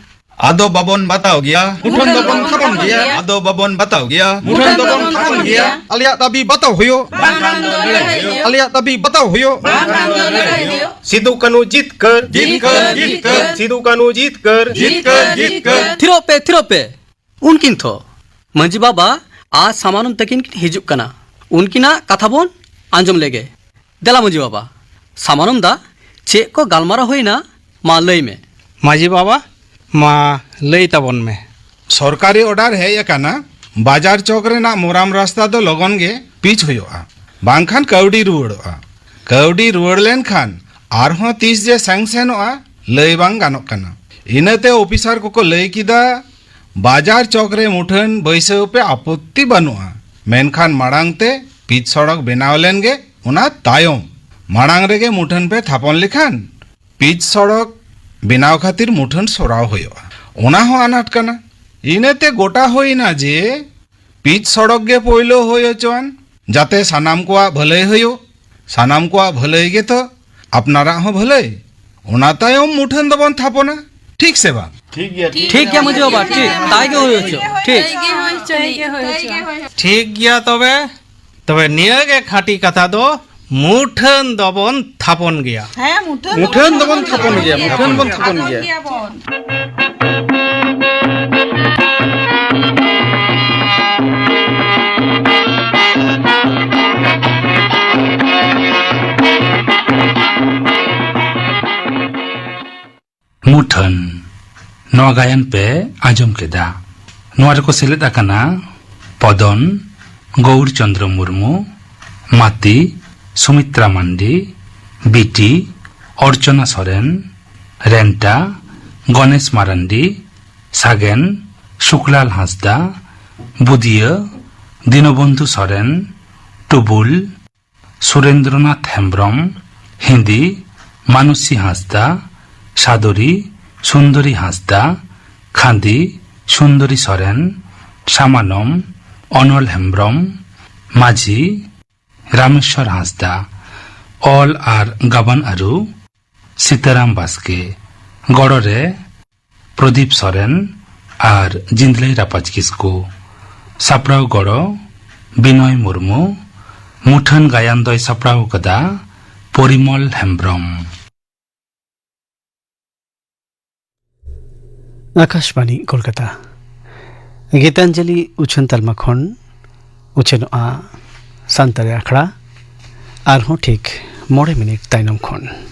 ᱟᱫᱚ ᱵᱟᱵᱚᱱ ᱵᱟᱛᱟᱣ ᱜᱮᱭᱟ᱾ ᱢᱩᱴᱷᱟᱹᱱ ᱫᱚᱵᱚᱱ ᱛᱷᱟᱯᱚᱱ ᱜᱮᱭᱟ᱾ ᱟᱫᱚ ᱵᱟᱵᱚᱱ ᱵᱟᱛᱟᱣ ᱜᱮᱭᱟ᱾ ᱢᱩᱴᱷᱟᱹᱱ ᱫᱚᱵᱚᱱ ᱛᱷᱟᱯᱚᱱ ᱜᱮᱭᱟ᱾ ᱟᱞᱮᱭᱟᱜ ᱫᱟᱹᱵᱤ ᱵᱟᱛᱟᱣ ᱦᱩᱭᱩᱜ᱾ ᱵᱟᱝᱠᱷᱟᱱ ᱫᱚ ᱞᱟᱹᱲᱦᱟᱹᱭ ᱦᱩᱭᱩᱜ᱾ ᱟᱞᱮᱭᱟᱜ ᱫᱟᱹᱵᱤ ᱵᱟᱛᱟᱣ ᱦᱩᱭᱩᱜ᱾ ᱵᱟᱝᱠᱷᱟᱱ ᱫᱚ ᱞᱟᱹᱲᱦᱟᱹᱭ ᱦᱩᱭᱩᱜ᱾ ᱥᱤᱫᱩ ᱠᱟᱹᱱᱩ ᱡᱤᱛᱠᱟᱹᱨ᱾ ᱡᱤᱛᱠᱟᱹᱨ, ᱡᱤᱛᱠᱟᱹᱨ᱾ ᱥᱤᱫᱩ ᱠᱟᱹᱱᱩ ᱡᱤᱛᱠᱟᱹᱨ᱾ ᱡᱤᱛᱠᱟᱹᱨ, ᱡᱤᱛᱠᱟᱹᱨ᱾ ᱛᱷᱤᱨᱚᱜ ᱯᱮ, ᱛᱷᱤᱨᱚᱜ ᱯᱮ᱾ ᱩᱱᱠᱤᱱ ᱛᱷᱚ ᱢᱟᱹᱡᱷᱤ ᱵᱟᱵᱟ ᱟᱨ ᱥᱟᱢᱟᱱᱚᱢ ᱛᱟᱹᱠᱤᱱ ᱠᱤᱱ ᱦᱤᱡᱩᱜ ᱠᱟᱱᱟ᱾ ᱩᱱᱠᱤᱱᱟᱜ ᱠᱟᱛᱷᱟ ᱵᱚᱱ ᱟᱸᱡᱚᱢ ᱞᱮᱜᱮ᱾ ᱫᱮᱞᱟ ᱢᱟᱹᱡᱷᱤ ᱵᱟᱵᱟ, ᱥᱟᱢᱟᱱᱚᱢ ᱫᱟ, ᱪᱮᱫ ᱠᱚ ᱜᱟᱞᱢᱟᱨᱟᱣ ᱦᱩᱭᱱᱟ, ᱢᱟ ᱞᱟᱹᱭ ᱢᱮ᱾ ᱢᱟᱹᱡᱷᱤ ᱵᱟᱵᱟ, ᱢᱟ ᱞᱟᱹᱭ ᱛᱟᱵᱚᱱ ᱢᱮ᱾ ᱥᱚᱨᱠᱟᱨᱤ ᱚᱰᱟᱨ ᱦᱮᱡ ᱟᱠᱟᱱᱟ, ᱵᱟᱡᱟᱨ ᱪᱚᱠ ᱨᱮᱱᱟᱜ ᱢᱳᱨᱟᱢ ᱨᱟᱥᱛᱟ ᱫᱚ ᱞᱚᱜᱚᱱ ᱜᱮ ᱯᱤᱪ ᱦᱩᱭᱩᱜᱼᱟ, ᱵᱟᱝᱠᱷᱟᱱ ᱠᱟᱹᱣᱰᱤ ᱨᱩᱣᱟᱹᱲᱚᱜᱼᱟ᱾ ᱠᱟᱹᱣᱰᱤ ᱨᱩᱣᱟᱹᱲ ᱞᱮᱱᱠᱷᱟᱱ ᱟᱨᱦᱚᱸ ᱛᱤᱥ ᱡᱮ ᱥᱮᱝᱥᱮᱱᱚᱜᱼᱟ, ᱞᱟᱹᱭ ᱵᱟᱝ ᱜᱟᱱᱚᱜ ᱠᱟᱱᱟ᱾ ᱤᱱᱟᱹᱛᱮ ᱚᱯᱷᱤᱥᱟᱨ ᱠᱚᱠᱚ ᱞᱟᱹᱭ ᱠᱮᱫᱟ, ᱵᱟᱡᱟᱨ ᱪᱚᱠ ᱨᱮ ᱢᱩᱴᱷᱟᱹᱱ ᱵᱟᱹᱭᱥᱟᱹᱣ ᱯᱮ, ᱟᱯᱚᱛᱛᱤ ᱵᱟᱹᱱᱩᱜᱼᱟ, ᱢᱮᱱᱠᱷᱟᱱ ᱢᱟᱲᱟᱝ ᱛᱮ ᱯᱤᱪ ᱥᱚᱲᱚᱠ ᱵᱮᱱᱟᱣ ᱞᱮᱱ ᱜᱮ, ᱚᱱᱟ ᱛᱟᱭᱚᱢ ᱢᱟᱲᱟᱝ ᱨᱮᱜᱮ ᱢᱩᱴᱷᱟᱹᱱ ᱯᱮ ᱛᱷᱟᱯᱚᱱ ᱞᱮᱠᱷᱟᱱ ᱯᱤᱪ ᱥᱚᱲᱚᱠ ᱵᱮᱱᱟᱣ ᱠᱷᱟᱹᱛᱤᱨ ᱢᱩᱴᱷᱟᱹᱱ ᱥᱚᱨᱟᱣ ᱦᱩᱭᱩᱜᱼᱟ, ᱚᱱᱟ ᱦᱚᱸ ᱟᱱᱟᱴ ᱠᱟᱱᱟ᱾ ᱤᱱᱟᱹᱛᱮ ᱜᱚᱴᱟ ᱦᱩᱭᱱᱟ ᱡᱮ ᱯᱤᱪ ᱥᱚᱲᱚᱠ ᱜᱮ ᱯᱳᱭᱞᱳ ᱦᱩᱭ ᱦᱚᱪᱚᱣᱟᱱ, ᱡᱟᱛᱮ ᱥᱟᱱᱟᱢ ᱠᱚᱣᱟᱜ ᱵᱷᱟᱹᱞᱟᱹᱭ ᱦᱩᱭᱩᱜ᱾ ᱥᱟᱱᱟᱢ ᱠᱚᱣᱟᱜ ᱵᱷᱟᱹᱞᱟᱹᱭ ᱜᱮᱛᱚ ᱟᱯᱱᱟᱨᱟᱜ ᱦᱚᱸ ᱵᱷᱟᱹᱞᱟᱹᱭ᱾ ᱚᱱᱟ ᱛᱟᱭᱚᱢ ᱢᱩᱴᱷᱟᱹᱱ ᱫᱚᱵᱚᱱ ᱛᱷᱟᱯᱚᱱᱟ, ᱴᱷᱤᱠ ᱥᱮ ᱵᱟᱝ? ᱴᱷᱤᱠ ᱜᱮᱭᱟ, ᱴᱷᱤᱠ ᱴᱷᱤᱠ ᱜᱮᱭᱟ ᱜᱮᱭᱟ᱾ ᱢᱟᱹᱡᱷᱤ ᱵᱟᱵᱟ, ᱴᱷᱤᱠ᱾ ᱴᱷᱤᱠ ᱜᱮᱭᱟ᱾ ᱛᱟᱭ ᱜᱮ ᱦᱩᱭ ᱦᱚᱪᱚ᱾ ᱴᱷᱤᱠ᱾ ᱛᱟᱭ ᱜᱮ ᱦᱩᱭ ᱦᱚᱪᱚ᱾ ᱴᱷᱤᱠ ᱜᱮᱭᱟ᱾ ᱛᱚᱵᱮ, ᱛᱚᱵᱮ ᱱᱤᱭᱟᱹ ᱜᱮ ᱠᱷᱟᱹᱴᱤ ᱠᱟᱛᱷᱟ ᱫᱚ, ᱢᱩᱴᱷᱟᱹᱱ ᱫᱚᱵᱚᱱ ᱛᱷᱟᱯᱚᱱ ᱜᱮᱭᱟ᱾ ᱦᱮᱸ, ᱢᱩᱴᱷᱟᱹᱱ ᱢᱩᱴᱷᱟᱹᱱ ᱫᱚᱵᱚᱱ ᱫᱚᱵᱚᱱ ᱛᱷᱟᱯᱚᱱ ᱛᱷᱟᱯᱚᱱ ᱜᱮᱭᱟ, ᱜᱮᱭᱟ᱾ ᱢᱩᱴᱷᱟᱹᱱ ᱵᱚᱱ ᱛᱷᱟᱯᱚᱱ ᱜᱮᱭᱟ᱾ ᱜᱮᱭᱟᱵᱚᱱ᱾ ᱢᱩᱴᱷᱟᱹᱱ᱾ ᱱᱚᱣᱟ ᱜᱟᱭᱟᱱ ᱯᱮ ᱟᱸᱡᱚᱢ ᱠᱮᱫᱟ᱾ ᱱᱚᱣᱟ ᱨᱮᱠᱚ ᱥᱮᱞᱮᱫ ᱟᱠᱟᱱᱟ ᱯᱚᱫᱚᱱ, ᱜᱳᱣᱩᱨ ᱪᱚᱸᱫᱽᱨᱚ ᱢᱩᱨᱢᱩ, ᱢᱟᱛᱤ, ᱥᱩᱢᱤᱛᱨᱟ ᱢᱟᱱᱰᱤ, ᱵᱤᱴᱤ, ᱚᱨᱪᱚᱱᱟ ᱥᱚᱨᱮᱱ, ᱨᱮᱱᱴᱟ, ᱜᱚᱱᱮᱥ ᱢᱟᱨᱟᱱᱰᱤ, ᱥᱟᱜᱮᱱ, ᱥᱩᱠᱞᱟᱞ ᱦᱟᱸᱥᱫᱟ, ᱵᱩᱫᱤᱭᱟᱹ, ᱫᱤᱱᱚᱵᱚᱱᱫᱷᱩ ᱥᱚᱨᱮᱱ, ᱴᱩᱵᱩᱞ, ᱥᱩᱨᱮᱱᱫᱨᱚᱱᱟᱛᱷ ᱦᱮᱢᱵᱽᱨᱚᱢ, ᱦᱤᱱᱫᱤ, ᱢᱟᱱᱩᱥᱤ ᱦᱟᱸᱥᱫᱟ, ᱥᱟᱫᱚᱨᱤ, ᱥᱩᱱᱫᱚᱨᱤ ᱦᱟᱸᱥᱫᱟ, ᱠᱷᱟᱸᱫᱤ, ᱥᱩᱱᱫᱚᱨᱤ ᱥᱚᱨᱮᱱ, ᱥᱟᱢᱟᱱᱚᱢ, ᱚᱱᱚᱞ ᱦᱮᱢᱵᱽᱨᱚᱢ, ᱢᱟᱹᱡᱷᱤ, ᱨᱟᱢᱮᱥᱣᱚᱨ ᱦᱟᱸᱥᱫᱟ᱾ ᱚᱞ ᱟᱨ ᱜᱟᱵᱟᱱ ᱟᱹᱨᱩ, ᱥᱤᱛᱟᱨᱟᱢ ᱵᱟᱥᱠᱮ᱾ ᱜᱚᱲᱚ ᱨᱮ, ᱯᱨᱚᱫᱤᱯ ᱥᱚᱨᱮᱱ ᱟᱨ ᱡᱤᱱᱫᱽᱞᱟᱹᱭ ᱨᱟᱯᱟᱡᱽ ᱠᱤᱥᱠᱩ᱾ ᱥᱟᱯᱲᱟᱣ ᱜᱚᱲᱚ, ᱵᱤᱱᱚᱭ ᱢᱩᱨᱢᱩ᱾ ᱢᱩᱴᱷᱟᱹᱱ ᱜᱟᱭᱟᱱ ᱫᱚᱭ ᱥᱟᱯᱲᱟᱣ ᱠᱟᱫᱟ ᱯᱚᱨᱤᱢᱚᱞ ᱦᱮᱢᱵᱽᱨᱚᱢ᱾ ᱟᱠᱟᱥᱵᱟᱬᱤ ᱠᱳᱞᱠᱟᱛᱟ᱾ ᱜᱤᱛᱟᱧᱡᱚᱞᱤ ᱩᱪᱷᱟᱹᱱ ᱛᱟᱞᱢᱟ ᱠᱷᱚᱱ ᱩᱪᱷᱟᱹᱱᱚᱜᱼᱟ ᱥᱟᱱᱛᱟᱲᱤ ᱟᱠᱷᱲᱟ᱾ ᱟᱨᱦᱚᱸ ᱴᱷᱤᱠ ᱢᱚᱬᱮ ᱢᱤᱱᱤᱴ ᱛᱟᱭᱱᱚᱢ ᱠᱷᱚᱱ᱾